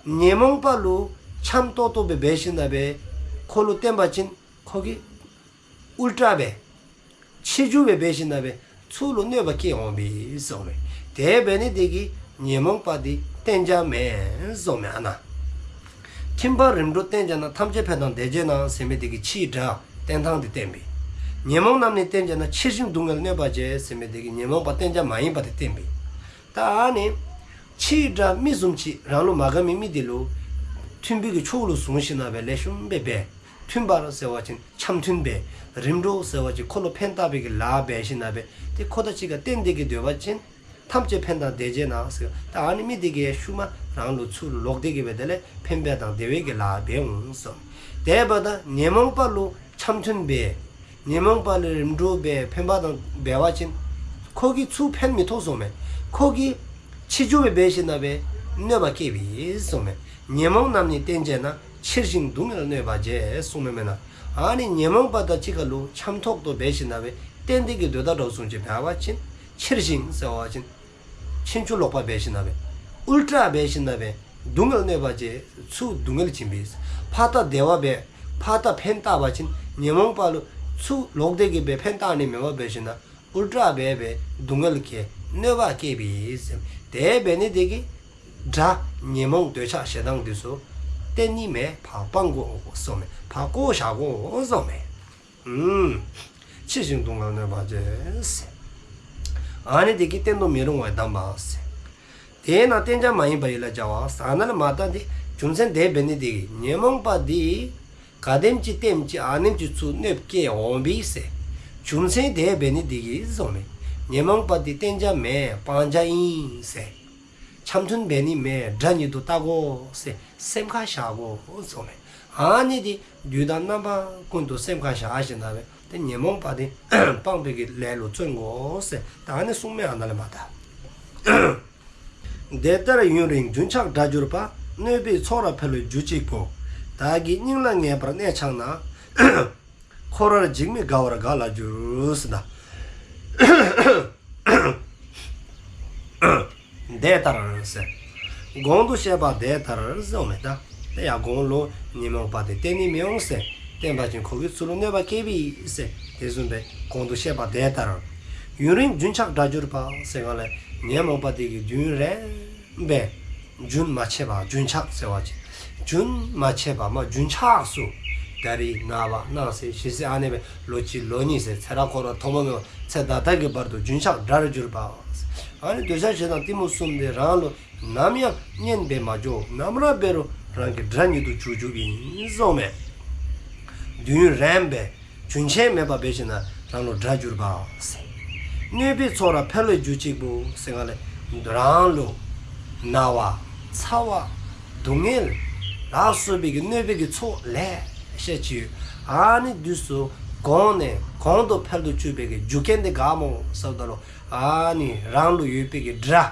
ཉོན་མོངས་པ་ལུ་འཆམ་ཏོག་ཏོ་སྦེ་འབད་ཞིནམ་ལས་ཁོ་ལུ་བསྟེན་པ་ཅིན་ཁོ་གིས་ཨུལ་ཊ་སྦེ་ཕྱི་འགྱུར་སྦེ་འབད་ཞིནམ་ལས་ཚུར་ལུ་གནོད་པ་བསྐྱལ་འོང་པས་གསུངསམ་མས། དེ་འབད་ནི་དེ་གིས་ཉོན་མོངས་པ་འདི་བསྟེན་བྱ་མེན་གསུངསམ་མས་ཨ་ནཱ། མཐུན་པར་རིམ་གྲོ་བསྟེན་བྱས་ན། ཐམས་ཅད་ཕན་དང་བདེ་བྱེད་ན་ཟེར་མི་དེ་གིས་ཕྱི་ཡི་དགྲ་བསྟེན་ཐངས་འདི་བསྟན་པས། ཉོན་མོངས་རྣམས་ནི་བསྟེན་བྱས་ན། ཕྱིར་ཞིང་སྡུག་བསྔལ་གནོད་པ་བྱེད་ཟེར་མི་དེ་གིས་ཉོན་མོངས་པ་བསྟེན་བྱ་མ་ཡིན་པ་དེ་བསྟན་པས། ད་ཨ་ནི་ཕྱི་ཡི་དགྲ་མི་བཟུམ་ཅིག་རང་ལུ་མ་དགའ་མི་མི་དེ་ལུ་མཐུན་པའི་གི་ཕྱོགས་ལུ་བཟུང་ཞིནམ་ལས་ལེགས་ཤོམ་སྦེ་འབད། མཐུན་པར་ཟེར་བ་ཅིན་འཆམ་མཐུན་སྦེ། རིམ་གྲོ་ཟེར་བ་ཅིན་ཁོ་ལུ་ཕན་བཏགས་པའི་གི་ལཱ་འབད་ཞིནམ་ལས་ཏེ་ཁོ་དང་གཅིག་ཁར་བསྟེན་ཏེ་གི་སྡོད་པ་ཅིན་ཐམས་ཅད་ཕན་དང་བདེ་བྱེད་ན་ཟེར། ད་ཨ་ནི་མི་དེ་གིས་ཤུལ་མ་རང་ལུ་ཚུར་ལོག་སྟེ་གི་སྦེ་དེ་ལས་ཕན་པ་དང་བདེ་བའི་གི་ལཱ་འབད་འོང་གསུངསམ་མས། དེ་འབདཝ་ད་ཉོན་མོངས་པ་ལུ་འཆམ་མཐུན་སྦེ་ཉོན་མོངས་པ་ལུ་རིམ་གྲོ་སྦེ་ཕན་པ་དང་འབད་བ་ཅིན་ཁོ་གིས་ཚུར་ཕན་མི་ཐོགས་གསུངསམ་མས། ཁོ་གིས་ཕྱི་འགྱུར་སྦེ་འབད་ཞིནམ་ལས་གནོད་པ་བསྐྱལ་བས་གསུངསམ་མས། ཉོན་མོངས་རྣམས་ནི་བསྟེན་བྱས་ན། ཕྱིར་ཞིང་སྡུག་བསྔལ་གནོད་པ་བྱེད་གསུངསམ་མས་ཨ་ནཱ། ཨ་ནི་ཉོན་མོངས་པ་དང་གཅིག་ཁར་ལུ་འཆམ་ཏོག་ཏོ་འབད་ཞིནམ་ལས་བསྟེན་ཏེ་གི་སྡོད་ད་འགྱོ་སོང་ཅིག་འབད་བ་ཅིན་ཕྱིར་ཞིང་ཟེར་བ་ཅིན་ཕྱིན་ཅི་ལོག་པ་འབད་ཞིནམ་ལས་ཨུལ་ཊ་འབད་ཞིནམ་ལས་སྡུག་བསྔལ་གནོད་པ་བྱེད། ཚུར་སྡུག་བསྔལ་བྱིན་པས། ཕར་ད་བདེ་བ་འབད་ཕར་ད་ཕན་བཏགས་པ་ཅིན་ཉོན་མོངས་པ་ལུ་ཚུར་ལོག་སྟེ་གི་སྦེ་ཕན་བཏགས་ནི་མེད་པར་འབད་ཞིནམ་ལས་ཨུལ་ཊ་སྦེ་སྦེ་སྡུག་བསྔལ་གྱི་གནོད་པ་བསྐྱལ་བས་ཟེར། དེ་འབད་ནི་དེ་གིས་དགྲ་ཉོན་མོངས་འདོད་ཆགས་ཞེ་སྡང་འདི་ཚུ་བསྟེན་ནི་མེན། ཕར་སྤང་དགོ་གསུངསམ་མས། ཕར་བཀོ་བཞག་དགོ་གསུངསམ་མས། ཨུམ། ཕྱིར་ཞིང་སྡུག་བསྔལ་གནོད་པ་བྱེད་ཟེར། ཨ་ནི་དེ་གིས་བསྟེན་དུ་མི་རུང་བའི་དམ་པ་ཟེར། དེས་ན་བསྟེན་བྱ་མ་ཡིན་པ་ཡིད་ལ་བྱ་བ་ཟེར། ཨ་ནཱ་ལས་མར་ད་འདི་ རྒྱུ་མཚན་དེ་འབད་ནི་དེ་གིས་ཉོན་མོངས་པ་དེ་ག་དེམ་ཅིག་བསྟེན་ཅི་ཨ་ནེམ་ཅིག་ཚུར་གནོདཔ་བཀལ་འོང་པས་ཟེར། རྒྱུ་མཚན་དེ་འབད་ནི་དེ་གིས་ཟེརཝ་མས། ཉོན་མོངས་པ་དེ་བསྟེན་བྱ་མེན་སྤང་བྱ་ཨིན་ཟེར། འཆམ་མཐུན་འབད་ནི་མེན་དགྲ་ཉིད་དུ་བལྟ་དགོ་ཟེར་སེམས་ཁར་བཞག་དགོ་ཟེརཝ་མས། ཨ་ནི་དེ་དུས་དང་རྣམ་པ་ཀུན་ཏུ་སེམས་ཁར་བཞག་ཞིནམ་ལས་དེ་ཉོན་མོངས་པ་དེ་སྤང་བའི་གི་ལཱ་ལུ་བརྩོན་དགོ་ཟེར་ད་ཨ་ནི་གསུངསམ་མས་ཨ་ནཱ་ལས་མར་ད། དེ་ལྟར་ཡུན་རིང་རྒྱུན་ཆགས་དགྲར་གྱུར་པ། གནོད་པའི་ཚོགས་རབ་འཕེལ་བའི་རྒྱུ་གཅིག་པུ། བདག་གི་སྙིང་ལ་ངེས་པར་གནས་འཆའ་ན། འཁོར་བར་འཇིགས་མེད་དགའ་བར་ག་ལ་འགྱུར་ཟེར་ད། དེ་ལྟར་ཟེར། གོང་དུ་བཤད་པ་དེ་ལྟར་ཟེརཝ་མས་ད། དེ་ཡང་གོང་ལུ་ཉོན་མོངས་པ་དེ་བསྟེན་ནི་མི་འོང་ཟེར། བསྟེན་པ་ཅིན་ཁོ་གིས་ཚུར་ལུ་གནོད་པ་བསྐྱལ་བས་ཟེར། དེ་བཟུམ་སྦེ་གོང་དུ་བཤད་པ་དེ་ལྟར། ཡུན་རིང་རྒྱུན་ཆགས་དགྲར་གྱུར་པ་ཟེར་ག་ལས་ཉོན་མོངས་པ་དེ་གིས་དུས་ཡུན་རིངམོ་སྦེ་རྒྱུན་མ་ཆད་པར་རྒྱུན་ཆགས་ཟེར་བ་ཅིན་རྒྱུན་མ་ཆད་པར་མ་རྒྱུན་ཆགས་སུ་ད་རིས་ནངས་པ་གནངས་ཚེ་གཞེས་ཚེ་ཨ་ནི་སྦེ་ལོ་གཅིག་ལོ་གཉིས་ཟེར་ཚེ་རབས་འཁོར་བ་ཐོག་མ་མེད་པ་ཚེ་ད་ལྟ་གི་བར་དུ་རྒྱུན་ཆགས་དགྲར་གྱུར་པ། ཨ་ནི་འདོད་ཆགས་ཞེ་སྡང་གཏི་མུག་གསུམ་དེ་རང་ལུ་ནམ་ཡང་གཉེན་སྦེ་མ་འགྱོ། ནམ་ར་འབད་རུང་རང་གི་དགྲ་ཉིད་དུ་གྱུར་གྱུརཝ་ཨིན་ཟེརཝ་མས། དུས་ཡུན་རིངམོ་སྦེ་རྒྱུན་ཆད་མེད་པར་འབད་ཞིནམ་ལས་རང་ལུ་དགྲར་གྱུར་པ་ཟེར། གནོད་པའི་ཚོགས་རབ་འཕེལ་བའི་རྒྱུ་གཅིག་པུ་ཟེར་ག་ལས་རང་ལུ་ན་བ་ཚ་བ་སྡུག་བསྔལ་ལ་སོགས་པའི་གི་གནོད་པའི་གི་ཚོགས་ལེ་ཤ་ཅིག་ཡོད། ཨ་ནི་དེ་ཚུ་གོང་ནས་གོང་དུ་འཕེལ་དུ་བཅུག་པའི་གི་རྒྱུ་རྐྱེན་དེ་ག་སྨོ་ཟེརཝ་ད་ལུ་ཨ་ནི་རང་ལུ་ཡོད་པའི་གི་དགྲ་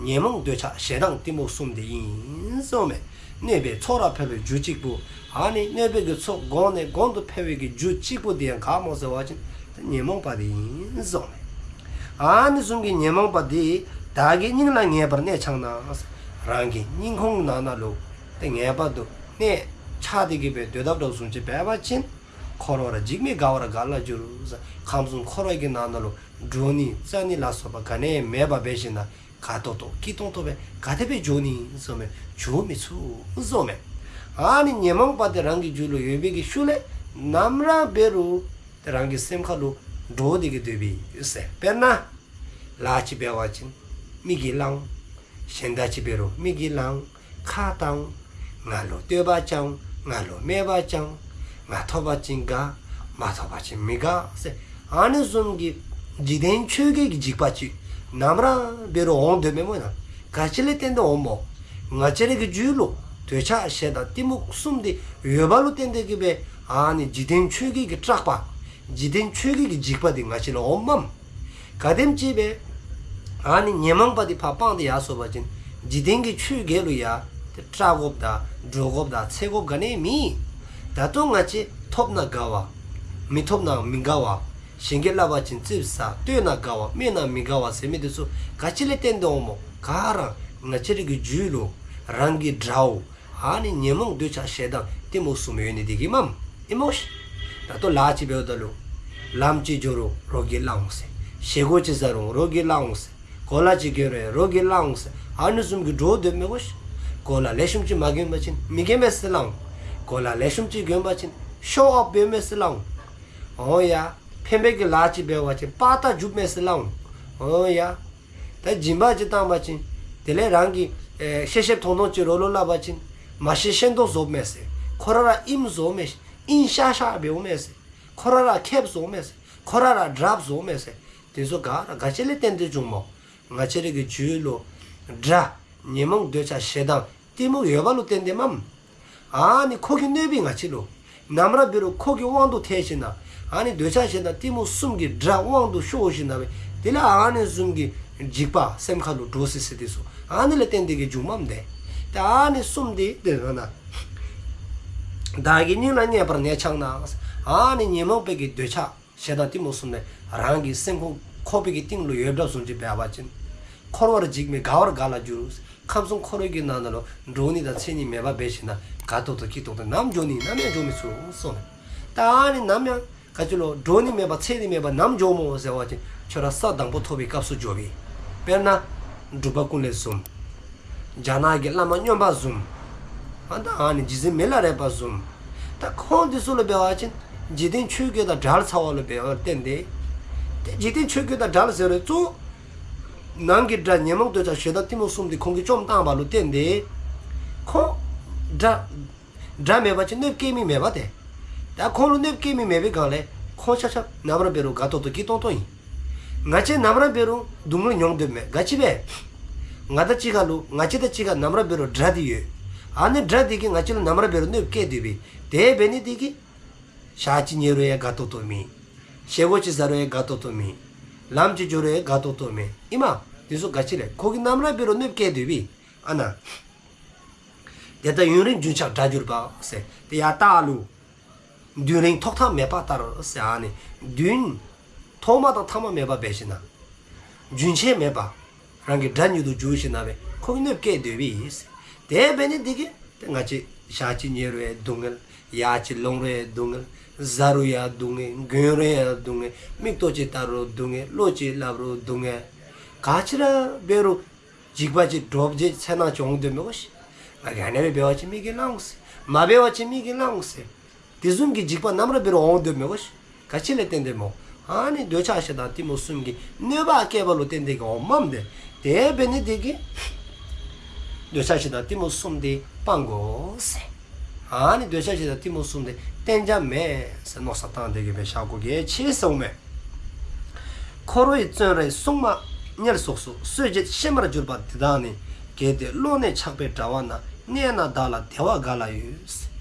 ཉོན་མོངས་འདོད་ཆགས་ཞེ་སྡང་གཏི་མུག་གསུམ་དེ་ཨིན་ཟེརཝ་མས། གནོད་པའི་ཚོགས་རབ་འཕེལ་བའི་རྒྱུ་གཅིག་པུ། ཨ་ནི་གནོད་པའི་གི་ཚོགས་གོང་ནས་གོང་དུ་འཕེལ་བའི་གི་རྒྱུ་གཅིག་པུ་དེ་ཡང་ག་སྨོ་ཟེར་བ་ཅིན་ཉོན་མོངས་པ་དེ་ཨིན་ཟེརཝ་མས། ཨ་ནི་བཟུམ་གྱི་ཉོན་མོངས་པ་དེ་བདག་གི་སྙིང་ལ་ངེས་པར་གནས་འཆའ་ན། རང་གི་སྙིང་ཁོང་ནང་ན་ལུ་དེ་ངེས་པར་དུ་གནས་འཆའ་སྟེ་གི་སྦེ་སྡོད་དོ་བཟུམ་ཅིག་འབད་བ་ཅིན། འཁོར་བར་འཇིགས་མེད་དགའ་བར་ག་ལ་འགྱུར། ཁམས་གསུམ་འཁོར་བའི་གི་ནང་ན་ལུ་འདྲོག་ནི་ཚ་ནི་ལ་སོགས་པ་ག་ནི་ཡང་མེདཔ་འབད་ཞིནམ་ལས་དགའ་ཏོག་ཏོ་སྐྱིད་ཏོང་ཏོ་སྦེ་ག་དེ་སྦེ་འགྱོ་ནི་ཟེརཝ་མས། འགྱོ་མི་ཚུགས་ཟེརཝ་མས། ཨ་ནི་ཉོན་མོངས་པ་དེ་རང་གི་རྒྱུད་ལུ་ཡོད་པའི་གི་ཤུལ་ལས་ནམ་ར་འབད་རུང་དེ་རང་གི་སེམས་ཁ་ལུ་འདྲོག་སྟེ་གི་སྡོད་པས་ཟེར། དཔེར་ན་ལཱ་ཅིག་འབད་བ་ཅིན་མི་གིས་བླངས། གཞན་དག་ཅིག་འབད་རུང་མི་གིས་བླངས། ཁ་བཏང་། ང་ལུ་བསྟོད་པ་བཅང་། ང་ལུ་སྨད་པ་བཅང་། ང་ཐོབ་པ་ཅིན་དགའ། མ་ཐོབ་པ་ཅིན་མི་དགའ་ཟེར། ཨ་ནི་བཟུམ་གྱི་འཇིག་རྟེན་ཆོས་བརྒྱད་ཀྱི་འཇིགས་པ་ཅིག་ནམ་ར་འབད་རུང་འོང་དོ་མས་སྨོ་ན། ག་ཅི་ལས་བརྟེན་ཏེ་འོངམ་སྨོ། ང་བཅས་རའི་གི་རྒྱུད་ལུ་འདོད་ཆགས་ཞེ་སྡང་གཏི་མུག་གསུམ་དེ་ཡོདཔ་ལུ་བརྟེན་ཏེ་གི་སྦེ་ཨ་ནི་འཇིག་རྟེན་ཆོས་བརྒྱད་ཀྱི་སྐྲག་པ། འཇིག་རྟེན་ཆོས་བརྒྱད་ཀྱི་འཇིགས་པ་དེ་ང་བཅས་ལུ་འོངམ་མས། ག་དེམ་ཅིག་སྦེ་ཨ་ནི་ཉོན་མོངས་པ་དེ་ཕར་སྤངས་ཏེ་ཡར་སོང་པ་ཅིན་འཇིག་རྟེན་གྱི་ཆོས་བརྒྱད་ལུ་ཡང་དེ་སྐྲག་དགོཔ་དང་འདྲོག་དགོཔ་དང་འཚེར་དགོཔ་ག་ནི་ཡང་མེད། ད་ལྟོ་ང་བཅས་ཐོབ་ན་དགའ་བ། མི་ཐོབ་ན་མི་དགའ་བ། གཞན་གྱིས་སླབ་པ་ཅིན་ཙིགཔ་ཟ། བསྟོད་ན་དགའ་བ། སྨད་ན་མི་དགའ་བ་ཟེར་མི་དེ་ཚུ་ག་ཅི་ལས་བརྟེན་ཏེ་འོངམ་སྨོ། ག་ར་ང་བཅས་རའི་གི་རྒྱུད་ལུ་རང་གི་དགྲ་བོ་ཨ་ནི་ཉོན་མོངས་འདོད་ཆགས་ཞེ་སྡང་གཏི་མུག་གསུམ་ཡོད་ནི་དེ་གིས་མས། ཨིན་མས། ད་ལྟོ་ལཱ་ཅིག་འབདཝ་ད་ལུ་ལམ་ཅིག་འགྱོ་རུང་རོགས་ཀྱིས་སླབ་འོང་ཟེར། བཞེས་སྒོ་ཅིག་བཟའ་རུང་རོགས་ཀྱིས་སླབ་འོང་ཟེར། གོ་ལ་ཅིག་གྱོན་རུང་རོགས་ཀྱིས་སླབ་འོང་ཟེར། ཨ་ནི་བཟུམ་གྱི་འདྲོག་སྡོདཔ་མས་གོ་ཤིག། གོ་ལ་ལེགས་ཤོམ་ཅིག་མ་གྱོན་པ་ཅིན་མི་གྱོནམ་མས་ཟེར་སླབ་འོང་། གོ་ལ་ལེགས་ཤོམ་ཅིག་གྱོན་པ་ཅིན་ཤོ་ཨོཕ་འབདཝ་མས་ཟེར་སླབ་འོང་། འོང་ཡ། ཕན་པའི་གི་ལཱ་ཅིག་འབད་བ་ཅིན་པར་ལྟ་རྒྱུགཔ་མས་ཟེར་སླབ་འོང་། འོང་ཡ། ད་སྦྱིན་པ་ཅིག་བཏང་པ་ཅིན་དེ་ལས་རང་གིས་ཨེ་ཤེས་ཤེསཔ་མཐོང་མཐོངམ་ཅིག་རོགས་ལུ་སླབ་པ་ཅིན་མ་ཤེས་ཤེས་མདོག་བཟོཝ་མས་ཟེར། ཁོ་ར་ར་ཨིནམ་བཟོཝ་མས་ཟེར། ཨིན་ཤ་ཤ་འབདཝ་མས་ཟེར། ཁོ་ར་ར་མཁསཔ་བཟོཝ་མས་ཟེར། ཁོ་ར་ར་དྲགཔ་བཟོཝ་མས་ཟེར། དེ་ཚུ་ག་ར་ག་ཅི་ལས་བརྟེན་ཏེ་འབྱུངམ་སྨོ། ང་བཅས་རའི་གི་རྒྱུད་ལུ་དགྲ་ཉོན་མོངས་འདོད་ཆགས་ཞེ་སྡང་གཏི་མུག་ཡོདཔ་ལུ་བརྟེན་ཏེ་མས། ཨ་ནི་ཁོ་གིས་གནོད་པས་ང་བཅས་ལུ། ནམ་ར་འབད་རུང་ཁོ་གི་དབང་དུ་ཐལ་ཞིནམ་ལས་ཨ་ནི་འདོད་ཆགས་ཞེ་སྡང་གཏི་མུག་གསུམ་གྱི་དགྲ་དབང་དུ་ཤོར་ཞིནམ་ལས་དེ་ལས་ཨ་ནི་བཟུམ་གྱི་འཇིགས་པ་སེམས་ཁ་ལུ་འདྲོག་སི་སི་དེ་ཚུ་ཨ་ནི་ལས་བརྟེན་ཏེ་གི་འབྱུངམ་མས་ཏེ། ཏེ་ཨ་ནི་གསུམ་དེ་དེ་ན་ན་བདག་གི་སྙིང་ལ་ངེས་པར་གནས་འཆའ་ན། ཨ་ནི་ཉོན་མོངས་པའི་གི་འདོད་ཆགས་ཞེ་སྡང་གཏི་མུག་གསུམ་ལས་རང་གི་སེམས་ཁོང་ཁོག་པའི་གི་གཏིང་ལུ་ཡོདཔ་བཟུམ་ཅིག་འབད་བ་ཅིན། འཁོར་བར་འཇིགས་མེད་དགའ་བར་ག་ལ་འགྱུར། ཁམས་གསུམ་འཁོར་བའི་གི་ནང་ན་ལུ་འདྲོག་ནི་དང་འཚེར་ནི་མེདཔ་འབད་ཞིནམ་ལས་དགའ་ཏོག་ཏོ་སྐྱིད་ཏོག་ཏོ་ནམ་འགྱོ་ནི་ནམ་ཡང་འགྱོ་མི་ཚུགས་གསུངས་ནུག། ད་ཨ་ནི་ནམ་ཡང་ག་ཅི་ལུ་འདྲོག་ནི་མེདཔ་འཚེར་ནི་མེདཔ་ནམ་འགྱོཝ་སྨོ་ཟེར་བ་ཅིན་ཁྱོད་ར་ས་དང་པོ་ཐོབ་པའི་སྐབས་སུ་འགྱོ་བས། དཔེར་ན་འབྲུག་པ་ཀུན་ལེགས་བཟུམ། རྒྱ་ནག་གི་བླ་མ་སྨྱོན་པ་བཟུམ། ཨ་ད་ཨ་ནི་རྗེ་བཙུན་མི་ལ་རས་པ་བཟུམ། ད་ཁོང་དེ་ཚུ་ལུ་འབད་བ་ཅིན་འཇིག་རྟེན་ཆོས་བརྒྱད་དང་བྲལ་ཚརཝ་ལུ་འབདཝ་ལས་བརྟེན་ཏེ། ཏེ་འཇིག་རྟེན་ཆོས་བརྒྱད་དང་བྲལ་ཟེར་རུང་གཙོ་བོ་ནང་གི་དགྲ་ཉོན་མོངས་འདོད་ཆགས་ཞེ་སྡང་གཏི་མུག་གསུམ་དེ་ཁོང་གིས་བཅོམ་བཏངམ་ལུ་བརྟེན་ཏེ། ཁོང་ དགྲ་དགྲ་མེད་པ་ཅིན་གནོདཔ་བཀལ་མི་མེད་པ་ཏེ། ད་ཁོང་ལུ་གནོདཔ་བཀལ་མི་མེད་པའི་སྒང་ལས་ཁོང་ཆ་ཁྱབ་ནམ་ར་འབད་རུང་དགའ་ཏོག་ཏོ་སྐྱིད་ཏོང་ཏོ་ཨིན། ང་བཅས་ནམ་ར་འབད་རུང་སྡུག་བསྔལ་མྱོང་དོ་མས། ག་ཅི་སྦེ། ང་དང་གཅིག་ཁར་ལུ་ང་བཅས་དང་གཅིག་ཁར་ནམ་ར་འབད་རུང་དགྲ་འདི་ཡོད། ཨ་ནི་དགྲ་འདི་གིས་ང་བཅས་ལུ་ནམ་ར་འབད་རུང་གནོདཔ་བཀལ་དོ་པས། དེ་འབད་ནི་འདི་གིས་ཞག་གཅིག་ཉལ་རུང་ཡང་དགའ་ཏོག་ཏོ་མེད། བཞེས་སྒོ་ཅིག་བཟའ་རུང་ཡང་དགའ་ཏོག་ཏོ་མེད། ལམ་ཅིག་འགྱོ་རུང་ཡང་དགའ་ཏོག་ཏོ་མེད། ཨིན་མས། འདི་ཚུ་ག་ཅི་ལས། ཁོ་གིས་ནམ་ར་འབད་རུང་གནོདཔ་བཀལ་དོ་པས། ཨ་ནཱ། དེ་ལྟར་ཡུན་རིང་རྒྱུན་ཆགས་དགྲ་གྱུར་པ་ཟེར། དེ་ཡང་ད་ལུ་དུས་རིང་ཐོག་མཐའ་མེད་པ་ལྟར་ཟེར། ཨ་ནི་དུས་ཐོག་མ་དང་ཐ་མ་མེད་པ་འབད་ཞིནམ་ན་རྒྱུན་ཆད་མེད་པ་རང་གི་དགྲ་ཉིད་དུ་གྱུར་ཞིནམ་ན་སྦེ་ཁོ་གིས་གནོདཔ་བཀལ་དོ་པས་ཟེར། དེ་འབད་ནི་འདི་གིས་ཏེ་ང་བཅས་ཞག་གཅིག་ཉལ་རུང་ཡང་སྡུག་བསྔལ། ཡར་ཅིག་ལོང་རུང་ཡང་སྡུག་བསྔལ། བཟའ་རུང་ཡང་སྡུག་བསྔལ། གྱོན་རུང་ཡང་སྡུག་བསྔལ། མིག་ཏོ་ཅིག་བལྟ་རུང་སྡུག་བསྔལ། བློ་ཅིག་སླབ་རུང་སྡུག་བསྔལ། ག་ཅི་ར་འབད་རུང་འཇིགས་པ་ཅིག་འདྲོག་པ་ཅིག་འཚེར་སྣང་ཅིག་འོང་དོ་མས་གོ་ཤིག། ང་གིས་ཨ་ནེ་སྦེ་འབད་བ་ཅིན་མི་གིས་ལང་ཟེར། མ་འབད་བ་ཅིན་མི་གིས་ལང་ཟེར། དེ་བཟུམ་གྱི་འཇིགས་པ་ནམ་ར་འབད་རུང་འོང་དོ་མས་གོ་ཤིག། ག་ཅི་ལས་བརྟེན་ཏེ་སྨོ། ཨ་ནི་འདོད་ཆགས་ཞེ་སྡང་གཏི་མུག་གསུམ་གྱིས་གནོད་པ་བསྐྱལ་བ་ལུ་བརྟེན་ཏེ་གིས་འོངམ་མས་ཏེ། དེ་འབད་ནི་འདི་གིས་འདོད་ཆགས་ཞེ་སྡང་གཏི་མུག་གསུམ་འདི་སྤང་དགོ་ཟེར། ཨ་ནི་འདོད་ཆགས་ཞེ་སྡང་གཏི་མུག་གསུམ་འདི་བསྟེན་བྱ་མེད་ཟེར་མནོ་བསམ་བཏང་སྟེ་གིས་སྦེ་བཞག་དགོ་གལ་ཆེ་ཟེརཝ་མས། འཁོར་བའི་བཙོན་རའི་སྲུང་མ་དམྱལ་སོགས་སུ། གསོད་བྱེད་གཤེད་མར་གྱུར་པ་འདི་དག་ནི། གལ་ཏེ་བློ་གནས་ཆགས་པའི་དྲ་བ་ན། གནས་ན་བདག་ལ་བདེ་བ་ག་ལ་ཡོད།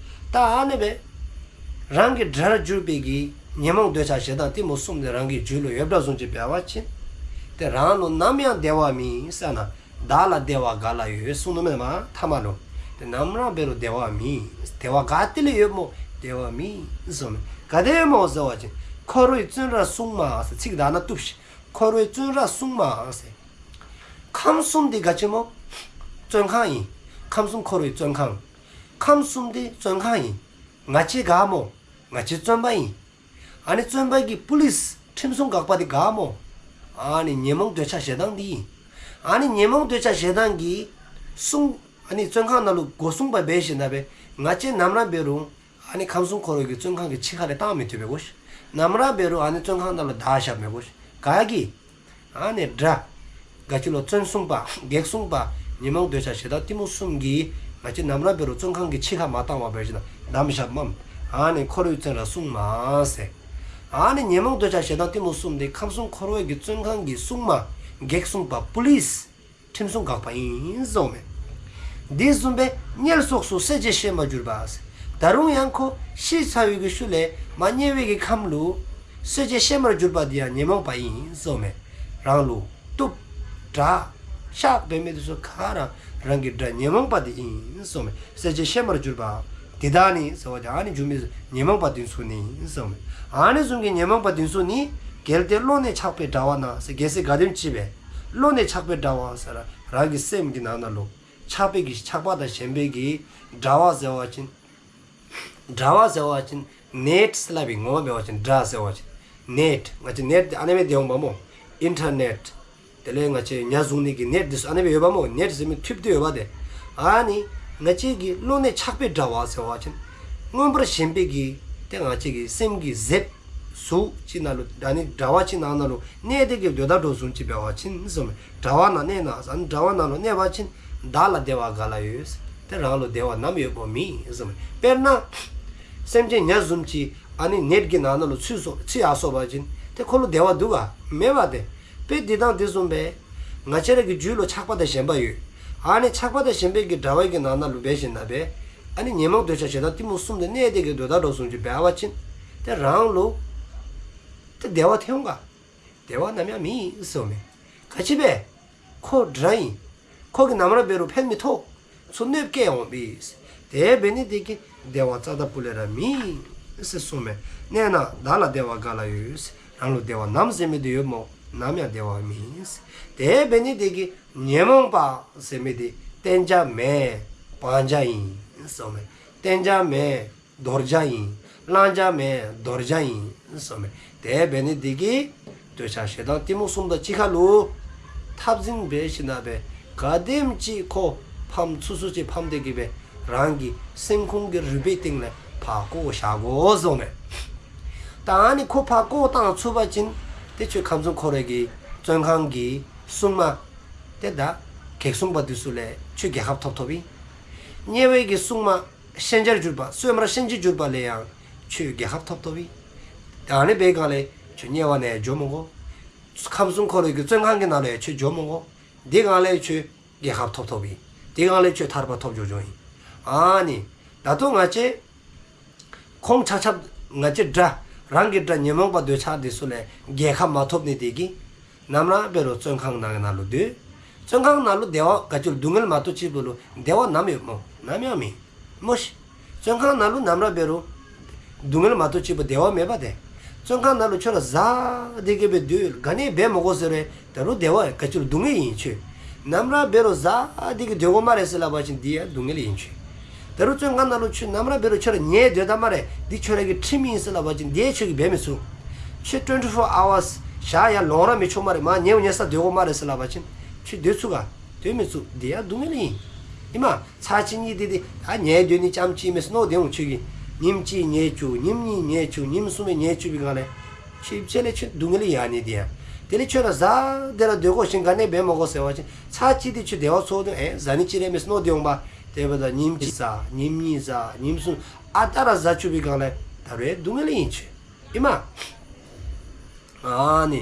ད་ཨ་ནི་སྦེ་རང་གི་དགྲར་གྱུར་པའི་གི་ཉོན་མོངས་འདོད་ཆགས་ཞེ་སྡང་གཏི་མུག་གསུམ་འདི་རང་གི་རྒྱུད་ལུ་ཡོདཔ་བཟུམ་ཅིག་འབད་བ་ཅིན་ཏེ་རང་ལུ་ནམ་ཡང་བདེ་བ་མེད་ཟེར་ན། བདག་ལ་བདེ་བ་ག་ལ་ཡོད་གསུངས་ནུག་མེན་ན་ཐ་མ་ལུ། ཏེ་ནམ་ར་འབད་རུང་བདེ་བ་མེད། བདེ་བ་ག་ཏེ་ལས་ཡོདཔ་སྨོ། བདེ་བ་མེད་གསུངསམ་མས། ག་དེ་སྨོ་ཟེར་བ་ཅིན་འཁོར་བའི་བཙོན་རར་སྲུང་མ་ཟེར། ཚིག་དག་ན་བཏུབ་ཤིག། འཁོར་བའི་བཙོན་རར་སྲུང་མ་ཟེར། ཁམས་གསུམ་འདི་ག་ཅི་སྨོ། བཙོན་ཁང་ཨིན། ཁམས་གསུམ་འཁོར་བའི་བཙོན་ཁང་། ཁམས་གསུམ་འདི་བཙོན་ཁང་ཨིན། ང་བཅས་ག་སྨོ། ང་བཅས་བཙོན་པ་ཨིན། ཨ་ནི་བཙོན་པ་གི་པུ་ལིསི་ཁྲིམས་སྲུང་འགག་པ་འདི་ག་སྨོ། ཨ་ནི་ཉོན་མོངས་འདོད་ཆགས་ཞེ་སྡང་འདི་ཨིན། ཨ་ནི་ཉོན་མོངས་འདོད་ཆགས་ཞེ་སྡང་གི་སྲུང་ཨ་ནི་བཙོན་ཁང་ནང་ལུ་སྒོ་སྲུངཔ་འབད་ཞིནམ་ན་སྦེ་ང་བཅས་ནམ་ར་འབད་རུང་ཨ་ནི་ཁམས་གསུམ་འཁོར་བའི་གི་བཙོན་ཁང་གི་ཕྱི་ཁ་ལས་བཏང་མི་བཏུབ་པས་གོ་ཤིག། ནམ་ར་འབད་རུང་ཨ་ནི་བཙོན་ཁང་ནང་ལུ་བདའ་བཞགཔ་མས་གོ་ཤིག། ག་གིས། ཨ་ནི་དགྲ་ག་ཅི་ལོ། བཙོན་སྲུངཔ་བགེགས་སྲུངཔ་ཉོན་མོངས་འདོད་ཆགས་ཞེ་སྡང་གཏི་མུག་གསུམ་གྱིས་ང་བཅས་ནམ་ར་འབད་རུང་བཙོན་ཁང་གི་ཕྱི་ཁར་མ་བཏང་བར་འབད་ཞིནམ་ན་བསྡམས་བཞགཔ་མས། ཨ་ནི་འཁོར་བའི་བཙོན་རར་སྲུང་མ་ཟེར། ཨ་ནི་ཉོན་མོངས་འདོད་ཆགས་ཞེ་སྡང་གཏི་མུག་གསུམ་འདི་ཁམས་གསུམ་འཁོར་བའི་གི་བཙོན་ཁང་གི་སྲུང་མ་བགེགས་སྲུངཔ་པུ་ལིསི་ཁྲིམས་སྲུང་འགག་པ་ཨིན་གསུངསམ་མས། འདི་བཟུམ་སྦེ་དམྱལ་སོགས་སུ། གསོད་བྱེད་གཤེད་མར་གྱུར་པ་ཟེར། ད་རུང་ཡང་ཁོ་ཤི་ཚར་བའི་གི་ཤུལ་ལས་མར་དམྱལ་བའི་གི་ཁམས་ལུ་གསོད་བྱེད་གཤེད་མར་གྱུར་པ་འདི་ཡང་ཉོན་མོངས་པ་ཨིན་གསུངསམ་མས། རང་ལུ་གཏུབ་དྲག་བཤག་འབད་མི་འདི་ཚུ་ག་ར་རང་གི་དགྲ་ཉོན་མོངས་པ་འདི་ཨིན་གསུངསམ་མས། གསོད་བྱེད་གཤེད་མར་གྱུར་པ་འདི་དག་ནི་ཟེར་བ་ཅིན་ཨ་ནི་འབྱུང་མི་ཉོན་མོངས་པ་འདི་ཚུ་ནི་གསུངསམ་མས། ཨ་ནི་བཟུམ་གྱི་ཉོན་མོངས་པ་འདི་ཚུ་ནི་གལ་ཏེ་བློ་གནས་ཆགས་པའི་དྲ་བ་ན་ཟེར། གལ་སྲིད་ག་དེམ་ཅིག་སྦེ་བློ་གནས་ཆགས་པའི་དྲ་བ་ཟེར་ར་རང་གི་སེམས་ཀྱི་ནང་ན་ལུ་ཆགས་པའི་གི་ཆགས་པ་དང་ཞེན་པའི་གི་དྲ་བ་ཟེར་བ་ཅིན་དྲ་བ་ཟེར་བ་ཅིན་ནེཊ་ཟེར་སླབ་ཨིན། ངོ་མ་འབད་བ་ཅིན་དྲ་ཟེར་བ་ཅིན་ནེཊ་ང་བཅས་ནེཊ་འདི་ཨ་ནེ་སྦེ་སྡོདཔ་མས་སྨོ། ཨིན་ཊར་ནེཊ། དེ་ལས་ང་བཅས་ཉ་བཟུང་ནི་གི་ནེཊ་འདི་ཚུ་ཨ་ནེ་སྦེ་ཡོདཔ་མས་སྨོ། ནེཊ་ཟེར་མི་ཊུབ་འདི་ཡོདཔ་ཏེ། ཨ་ནི་ང་བཅས་ཀྱི་བློ་གནས་ཆགས་པའི་དྲ་བ་ཟེར་བ་ཅིན་མངོན་པར་ཞེན་པའི་གི་ཏེ་ང་བཅས་ཀྱི་སེམས་ཀྱི་གཟེབ་གཟུགས་ཅིག་ནང་ལུ་ཨ་ནི་དྲ་བ་ཅིག་ནང་ན་ལུ་གནས་ཏེ་གིས་སྡོད་ད་དོ་བཟུམ་ཅིག་འབད་བ་ཅིན་གསུངསམ་མས། དྲ་བ་ན་གནས་ན་ཟེར། ཨ་ནི་དྲ་བ་ནང་ལུ་གནས་པ་ཅིན་བདག་ལ་བདེ་བ་ག་ལ་ཡོད་ཟེར། ཏེ་རང་ལུ་བདེ་བ་ནམ་ཡོདཔ་མེད་གསུངསམ་མས། དཔེར་ན་སེམས་ཅན་ཉ་བཟུམ་ཅིག་ཨ་ནི་ནེཊ་ཀྱི་ནང་ན་ལུ་ཚུད་སོ་ཚུད་ཡར་སོ་བ་ཅིན་ཏེ་ཁོ་ལུ་བདེ་བ་འདུག་ག། མེད་པ་ཏེ། དཔེ་འདི་དང་འདི་བཟུམ་སྦེ་ང་བཅས་ར་གི་རྒྱུད་ལུ་ཆགས་པ་དང་ཞེན་པ་ཡོད། ཨ་ནི་ཆགས་པ་དང་ཞེན་པའི་གི་དྲ་བའི་གི་ནང་ན་ལུ་འབད་ཞིནམ་ན་སྦེ་ཨ་ནི་ཉོན་མོངས་འདོད་ཆགས་ཞེ་སྡང་གཏི་མུག་གསུམ་འདི་གནས་ཏེ་གིས་སྡོད་ད་དོ་བཟུམ་ཅིག་འབད་བ་ཅིན་ཏེ་རང་ལུ་ཏེ་བདེ་བ་ཐོན་འོང་ག། བདེ་བ་ནམ་ཡང་མེད་གསུངསམ་མས། ག་ཅི་སྦེ། ཁོ་དགྲ་ཨིན། ཁོ་གིས་ནམ་ར་འབད་རུང་ཕན་མི་ཐོགས། ཚུར་གནོདཔ་བཀལ་འོང་པས། དེ་འབད་ནི་དེ་གིས་བདེ་བ་རྩ་དང་སྤུ་ལས་ར་མེད་ཟེར་གསུངསམ་མས། གནས་ན་བདག་ལ་བདེ་བ་ག་ལ་ཡོད། རང་ལུ་བདེ་བ་ནམ་ཟེར་མི་འདི་ཡོདཔ་སྨོ། ནམ་ཡང་བདེ་བ་མེད། དེ་འབད་ནི་དེ་གིས་ཉོན་མོངས་པ་ཟེར་མི་འདི་བསྟེན་བྱ་མེན་སྤང་བྱ་ཨིན་གསུངསམ་མས། བསྟེན་བྱ་མེན་དོར་བྱ་ཨིན། བླང་བྱ་མེན་དོར་བྱ་ཨིན་གསུངསམ་མས། དེ་འབད་ནི་དེ་གིས་འདོད་ཆགས་ཞེ་སྡང་གཏི་མུག་གསུམ་དང་གཅིག་ཁར་ལུ་འཐབ་འཛིང་འབད་ཞིནམ་ན་སྦེ་ག་དེམ་ཅིག་ཁོ་ཕམ་ཚུགས་ཚུགས་ཅིག་ཕམ་སྟེ་གིས་སྦེ་རང་གི་སེམས་ཁོང་གི་རུས་པའི་གཏིང་ལས་ཕར་བཀོ་བཞག་དགོ་གསུངསམ་མས། ད་ཨ་ནི་ཁོ་ཕར་བཀོ་བཏང་ཚུགས་པ་ཅིན་ཏེ་ཁྱོད་ཁམས་གསུམ་འཁོར་བའི་གི་བཙོན་ཁང་གི་སྲུང་མ་ཏེ་ད་བགེགས་སྲུང་པ་འདི་ཚུ་ལས་ཁྱོད་རྒྱལ་ཁ་ཐོབ་ཐོབ་ཨིན། དམྱལ་བའི་གི་སྲུང་མ་གཤིན་རྗེར་གྱུར་པ། གསོད་མར་གཤིན་རྗེར་གྱུར་པ་ལས་ཡང་ཁྱོད་རྒྱལ་ཁ་ཐོབ་ཐོབ་ཨིན། ད་ཨ་ནི་འབད་སྒང་ལས་ཁྱོད་དམྱལ་བ་ནང་འགྱོ་མི་དགོ། ཁམས་གསུམ་འཁོར་བའི་གི་བཙོན་ཁང་གི་ནང་ལུ་ཡང་ཁྱོད་འགྱོ་མི་དགོ། དེ་སྒང་ལས་ཁྱོད་རྒྱལ་ཁ་ཐོབ་ཐོབ་ཨིན། དེ་སྒང་ལས་ཁྱོད་ཐར་པ་ཐོབ་འགྱོ་འགྱོཝ་ཨིན། ཨ་ནི་ད་ལྟོ་ང་བཅས་ཁོང་ཆ་ཁྱབ་ང་བཅས་དགྲ་རང་གི་དགྲ་ཉོན་མོངས་པ་འདོད་ཆགས་འདི་ཚུ་ལས་རྒྱལ་ཁ་མ་ཐོབ་ནི་དེ་གིས་ནམ་ར་འབད་རུང་བཙོན་ཁང་ནང་ན་ལུ་སྡོད། བཙོན་ཁང་ནང་ལུ་བདེ་བ་ག་ཅི་ལུ་སྡུག་བསྔལ་མ་གཏོགས་ཅིག་པོ་ལུ་བདེ་བ་ནམ་ཡོད་སྨོ། ནམ་ཡང་མེད་སྨོ་ཤིག། བཙོན་ཁང་ནང་ལུ་ནམ་ར་འབད་རུང་སྡུག་བསྔལ་མ་གཏོགས་ཅིག་པོ་བདེ་བ་མེད་པ་དེ། བཙོན་ཁང་ནང་ལུ་ཁྱོད་ར་བཟའ་སྟེ་གི་སྦེ་སྡོད། ག་ནི་འབད་མི་དགོ་ཟེར་རུང་ད་རུང་བདེ་བ་ག་ཅི་ལུ་སྡུག་བསྔལ་ཨིན་ཁྱོད། ནམ་ར་འབད་རུང་བཟའ་སྟེ་གི་སྡོད་དགོ་སྨ་རེ་ཟེར་སླབ་པ་ཅིན་དེ་ཡང་སྡུག་བསྔལ་ཨིན་ཁྱོད། ད་རུང་བཙོན་ཁང་ནང་ལུ་ཁྱོད་ནམ་ར་འབད་རུང་ཁྱོད་ར་ཉལ་སྡོད་ད་སྨ་རེ་འདི་ཁྱོད་ར་གི་ཁྲིམས་ཨིན་ཟེར་སླབ་པ་ཅིན་དེ་ཁྱོད་ཀྱིས་འབད་མི་ཚུགས། ཁྱོད་twenty four hours ཞག་ཡར་ལོང་ར་མི་ཆོག་སྨ་རེ། མར་ཉལ་ཉལ་ས་སྡོད་དགོ་སྨ་རེ་ཟེར་སླབ་པ་ཅིན་ཁྱོད་སྡོད་ཚུགས་ག། སྡོད་མི་ཚུགས། དེ་ཡང་སྡུག་བསྔལ་ཨིན། ཨིན་མས། ཚར་གཅིག་གཉིས་དེ་དེ་ད་ཉལ་སྡོད་ནི་ཙམ་ཅིག་མས་ཟེར་མནོ་སྡོད་འོང་ཁྱོད་ཀྱིས། ཉིནམ་གཅིག་ཉལ་བཅུག། ཉིནམ་གཉིས་ཉལ་བཅུག། ཉིནམ་གསུམ་སྦེ་ཉལ་བཅུག་པའི་སྒང་ལས་ཁྱོད་ཕྱི་ལས་ཁྱོད་སྡུག་བསྔལ་ཡོད་ནི་དེ་ཡང་། དེ་ལས་ཁྱོད་ར་བཟའ་སྟེ་ར་སྡོད་དགོ་ཞིནམ་ག་ནི་འབད་མི་དགོ་ཟེར་བ་ཅིན་ཚར་གཅིག་དེ་ཁྱོད་བདེ་བ་ཚོར་དོ། ཨེ་བཟའ་ནི་ཅིག་ར་མས་ཟེར་མནོ་སྡོད་འོང་པ། དེ་འབདཝ་ད་ཉིནམ་གཅིག་བཟའ། ཉིནམ་གཉིས་བཟའ། ཉིནམ་གསུམ་ཨ་རྟག་ར་བཟའ་བཅུག་པའི་སྒང་ལས་ད་རུང་སྡུག་བསྔལ་ཨིན་ཁྱོད། ཨིན་མས། ཨ་ནི་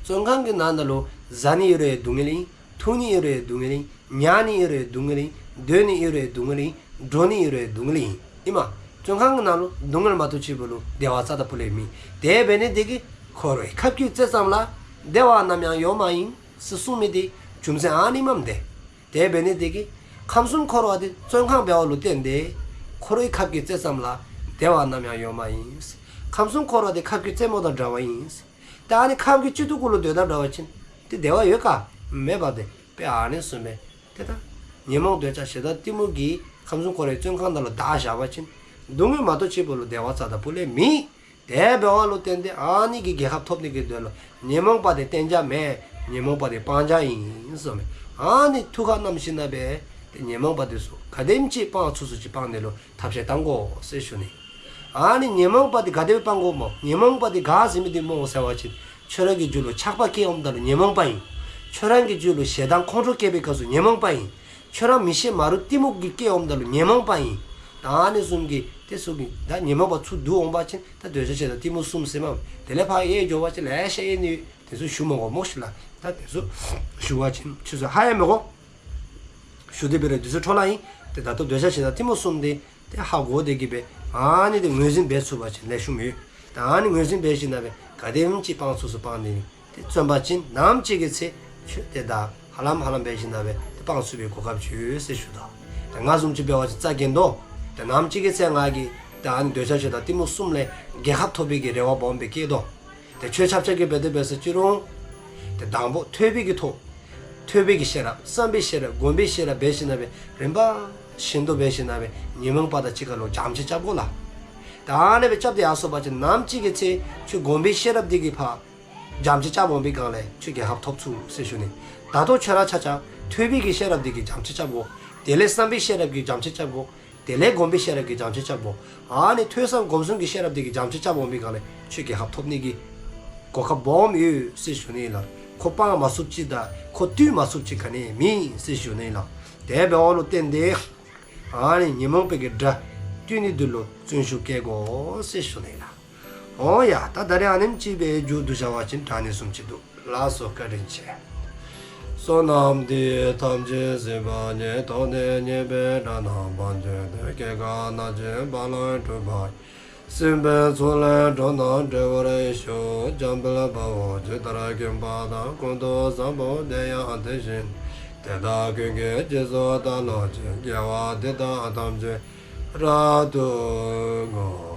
བཙོན་ཁང་གི་ནང་ན་ལུ་བཟའ་ནི་ཨིན་རུང་སྡུག་བསྔལ་ཨིན། འཐུང་ནི་ཨིན་རུང་སྡུག་བསྔལ་ཨིན། ཉལ་ནི་ཨིན་རུང་སྡུག་བསྔལ་ཨིན། སྡོད་ནི་ཨིན་རུང་སྡུག་བསྔལ་ཨིན། འགྲོ་ནི་ཨིན་རུང་སྡུག་བསྔལ་ཨིན། ཨིན་མས། བཙོན་ཁང་གི་ནང་ལུ་སྡུག་བསྔལ་མ་གཏོགས་ཅིག་པོ་ལུ་བདེ་བ་རྩ་དང་ཕུ་ལས་མེད། དེ་འབད་ནི་དེ་གིས་འཁོར་བའི་ཁབ་ཀྱི་རྩེ་ཙམ་ལ། བདེ་བ་ནམ་ཡང་ཡོད་མ་ཡིན་ཟེར་གསུངས་མི་དེ་རྒྱུ་མཚན་ཨ་ནི་མས་དེ། དེ་འབད་ནི་དེ་གིས་ཁམས་གསུམ་འཁོར་བ་དེ་བཙོན་ཁང་འབདཝ་ལུ་བརྟེན་ཏེ་འཁོར་བའི་ཁབ་ཀྱི་རྩེ་ཙམ་ལ། བདེ་བ་ནམ་ཡང་ཡོད་མ་ཡིན། ཁམས་གསུམ་འཁོར་བ་དེ་ཁབ་ཀྱི་རྩེ་མོ་དང་འདྲ་བ་ཡིན། ད་ཨ་ནི་ཁབ་ཀྱི་སྤྱི་གཏུགས་གུ་ལུ་སྡོད་དང་འདྲ་བ་ཅིན་དེ་བདེ་བ་ཡོད་ག། མེད་པ་དེ། དཔེ་ཨ་ནི་བཟུམ་སྦེ་དེ་ད་ཉོན་མོངས་འདོད་ཆགས་ཞེ་སྡང་གཏི་མུག་གིས་ཁམས་གསུམ་འཁོར་བའི་བཙོན་ཁང་ནང་ལུ་བདའ་བཞག་པ་ཅིན་སྡུག་བསྔལ་མ་གཏོགས་ཅིག་པོ་ལུ་བདེ་བ་རྩ་དང་ཕུ་ལས་མེད། དེ་འབདཝ་ལུ་བརྟེན་ཏེ་ཨ་ནི་གི་རྒྱལ་ཁ་ཐོབ་ནི་གི་དོན་ལུ་ཉོན་མོངས་པ་དེ་བསྟེན་བྱ་མེད། ཉོན་མོངས་པ་དེ་སྤང་བྱ་ཨིན་གསུངས་མས། ཨ་ནི་ཐུགས་ཁར་མནོ་ཞིནམ་ལས་དེ་ཉོན་མོངས་པ་དེ་ཚུ་ག་དེམ་ཅིག་སྤང་ཚུགས་ཚུགས་ཅིག་སྤང་ནི་ལུ་ཐབས་ཤེས་བཏང་དགོ་ཟེར་ཞུ་ནི། ཨ་ནི་ཉོན་མོངས་པ་དེ་ག་དེ་སྤང་དགོ་སྨོ། ཉོན་མོངས་པ་དེ་ག་ཟེར་མི་དེ་སྨོ་ཟེར་བ་ཅིན་ཁྱོད་ར་གི་རྒྱུད་ལུ་ཆགས་པ་སྐྱེ་འོངམ་ད་ལུ་ཉོན་མོངས་པ་ཨིན། ཁྱོད་ར་གི་རྒྱུད་ལུ་ཞེ་སྡང་ཁོང་ཁྲོ་སྐྱེ་བའི་སྐབས་སུ་ཉོན་མོངས་པ་ཨིན། ཁྱོད་ར་མི་ཤེས་མ་རུངས་གཏི་མུག་གིས་སྐྱེ་འོངམ་ད་ལུ་ཉོན་མོངས་པ་ཨིན། ད་ཨ་ནི་གསུམ་གྱིས་དེ་ཚུ་གིས་ད་ཉོན་མོངས་པ་ཚུར་བསྡུ་འོང་པ་ཅིན་ད་འདོད་ཆགས་ཞེ་སྡང་གཏི་མུག་གསུམ་ཟེར་མས། དེ་ལས་ཕར་དབྱེ་འགྱོ་བ་ཅིན་ལེ་ཤ་དབྱེ་ནི་དེ་ཚུ་ཞུ་མི་དགོ་སྨོ་ཤིག་ལགས། ད་དེ་ཚུ་ཞུ་བ་ཅིན་ཁྱོད་ཚུ་ཧ་ཡང་མི་གོ། ཞུ་སྟེ་འབད་རུང་དུས་ཚོད་འཕྲོ་བརླག་ཨིན། ཏེ་ད་ལྟོ་འདོད་ཆགས་ཞེ་སྡང་གཏི་མུག་གསུམ་དེ་ཏེ་ཧ་གོ་སྟེ་གི་སྦེ་ཨ་ནི་དེ་ངོས་འཛིན་འབད་ཚུགས་པ་ཅིན་ལེགས་ཤོམ་ཡོད། ད་ཨ་ནི་ངོས་འཛིན་འབད་ཞིནམ་ལས་ག་དེམ་ཅིག་སྤང་ཚུགས་ཚུགས་སྤང་ནི་ཏེ་བརྩོན་པ་ཅིན་ནམ་ཅིག་གི་ཚེ་ཁྱོད་ཏེ་ད་ཧ་ལམ་ཧ་ལམ་འབད་ཞིནམ་ལས་ཏེ་སྤང་ཚུགས་པའི་གོ་སྐབས་ཡོད་ཟེར་ཞུ་དོ། ད་ང་བཟུམ་ཅིག་འབད་བ་ཅིན་རྩ་འགེངས་དོ། ཏེ་ནམ་ཅིག་གི་ཚེ་ང་གིས་ཏེ་ཨ་ནི་འདོད་ཆགས་ཞེ་སྡང་གཏི་མུག་གསུམ་ལས་རྒྱལ་ཁ་ཐོབ་པའི་གི་རེ་བ་སྦོམ་སྦེ་བསྐྱེད་དོ། ཏེ་ཆོས་ཆབ་ཆ་གི་འབད་དེ་འབད་ས་ཅི་རུང་ཏེ་དང་པོ་ཐོས་པའི་གི་ཐོག་ཐོས་པའི་གི་ཤེས་རབ་བསམ་པའི་ཤེས་རབ་སྒོམ་པའི་ཤེས་རབ་འབད་ཞིནམ་ལས་རིམ་པ་བཞིན་དུ་འབད་ཞིནམ་ལས་ཉོན་མོངས་པ་དང་གཅིག་ཁར་ལུ་རྒྱ་ཆེ་རྐྱབ་དགོ་ལགས། ད་ཨ་ནི་སྦེ་རྐྱབ་སྟེ་ཡར་སོང་པ་ཅིན་ནམ་ཅིག་གི་ཚེ་ཁྱོད་སྒོམ་པའི་ཤེས་རབ་འདི་གིས་ཕར་རྒྱ་ཆེ་རྐྱབ་འོང་པའི་སྒང་ལས་ཁྱོད་རྒྱལ་ཁ་ཐོབ་ཚུགས་ཟེར་ཞུ་ནི། ད་ལྟོ་ཁྱོད་ར་ཆ་ཁྱབ་ཐོས་པའི་གི་ཤེས་རབ་འདི་གིས་རྒྱ་ཆེ་རྐྱབ་དགོ། དེ་ལས་བསམ་པའི་ཤེས་རབ་ཀྱིས་རྒྱ་ཆེ་རྐྱབ་དགོ། དེ་ལས་སྒོམ་པའི་ཤེས་རབ་ཀྱིས་རྒྱ་ཆེ་རྐྱབ་དགོ། ཨ་ནི་ཐོས་བསམ་སྒོམ་གསུམ་གྱི་ཤེས་རབ་འདི་གིས་རྒྱ་ཆེ་རྐྱབ་འོང་པའི་སྒང་ལས་ཁྱོད་རྒྱལ་ཁ་ཐོབ་ནི་གི་གོ་སྐབས་སྦོམ་ཡོད་ཟེར་ཞུ་ནི་ལགས། ཁོ་སྤང་མ་ཚུགསཔ་ཅིག་དང་ཁོ་བཏུལ་མ་ཚུགསཔ་ཅིག་ག་ནི་མེད་ཟེར་ཞུ་ནི་ལགས། དེ་འབདཝ་ལུ་བརྟེན་ཏེ་ཨ་ནི་ཉོན་མོངས་པའི་གི་དགྲ་བཏུལ་ནི་འདི་ལུ་བརྩོན་ཤུགས་བསྐྱེད་དགོ་ཟེར་ཞུ་ནི་ལགས། འོང་ཡ། ད་ད་རེས་ཨ་ནེམ་ཅིག་སྦེ་མཇུག་བསྡུ་བཞག་པ་ཅིན་དྲག་ནི་བཟུམ་ཅིག་འདུག། ལགས་སོ། བཀའ་དྲིན་ཆེ། བསོད་ནམས་འདི་ཡིས་ཐམས་ཅད་གཟིགས་པ་ཉིད། ཐོབ་ནས་ཉེས་པའི་དགྲ་རྣམས་ཕམ་བྱས་ཏེ། སྐྱེ་རྒ་ན་འཆིའི་རྦ་རླབས་འཁྲུགས་པ་ཡི། སྲིད་པའི་མཚོ་ལས་འགྲོ་བ་སྒྲོལ་བར་ཤོག། འཇམ་དཔལ་དཔའ་བོས་ཇི་ལྟར་མཁྱེན་པ་དང་། ཀུན་ཏུ་བཟང་པོ་དེ་ཡང་དེ་བཞིན་ཏེ། དེ་དག་ཀུན་གྱི་རྗེས་སུ་བདག་སློབ་ཅིང་། དགེ་བ་འདི་དག་ཐམས་ཅད་རབ་ཏུ་བསྔོ།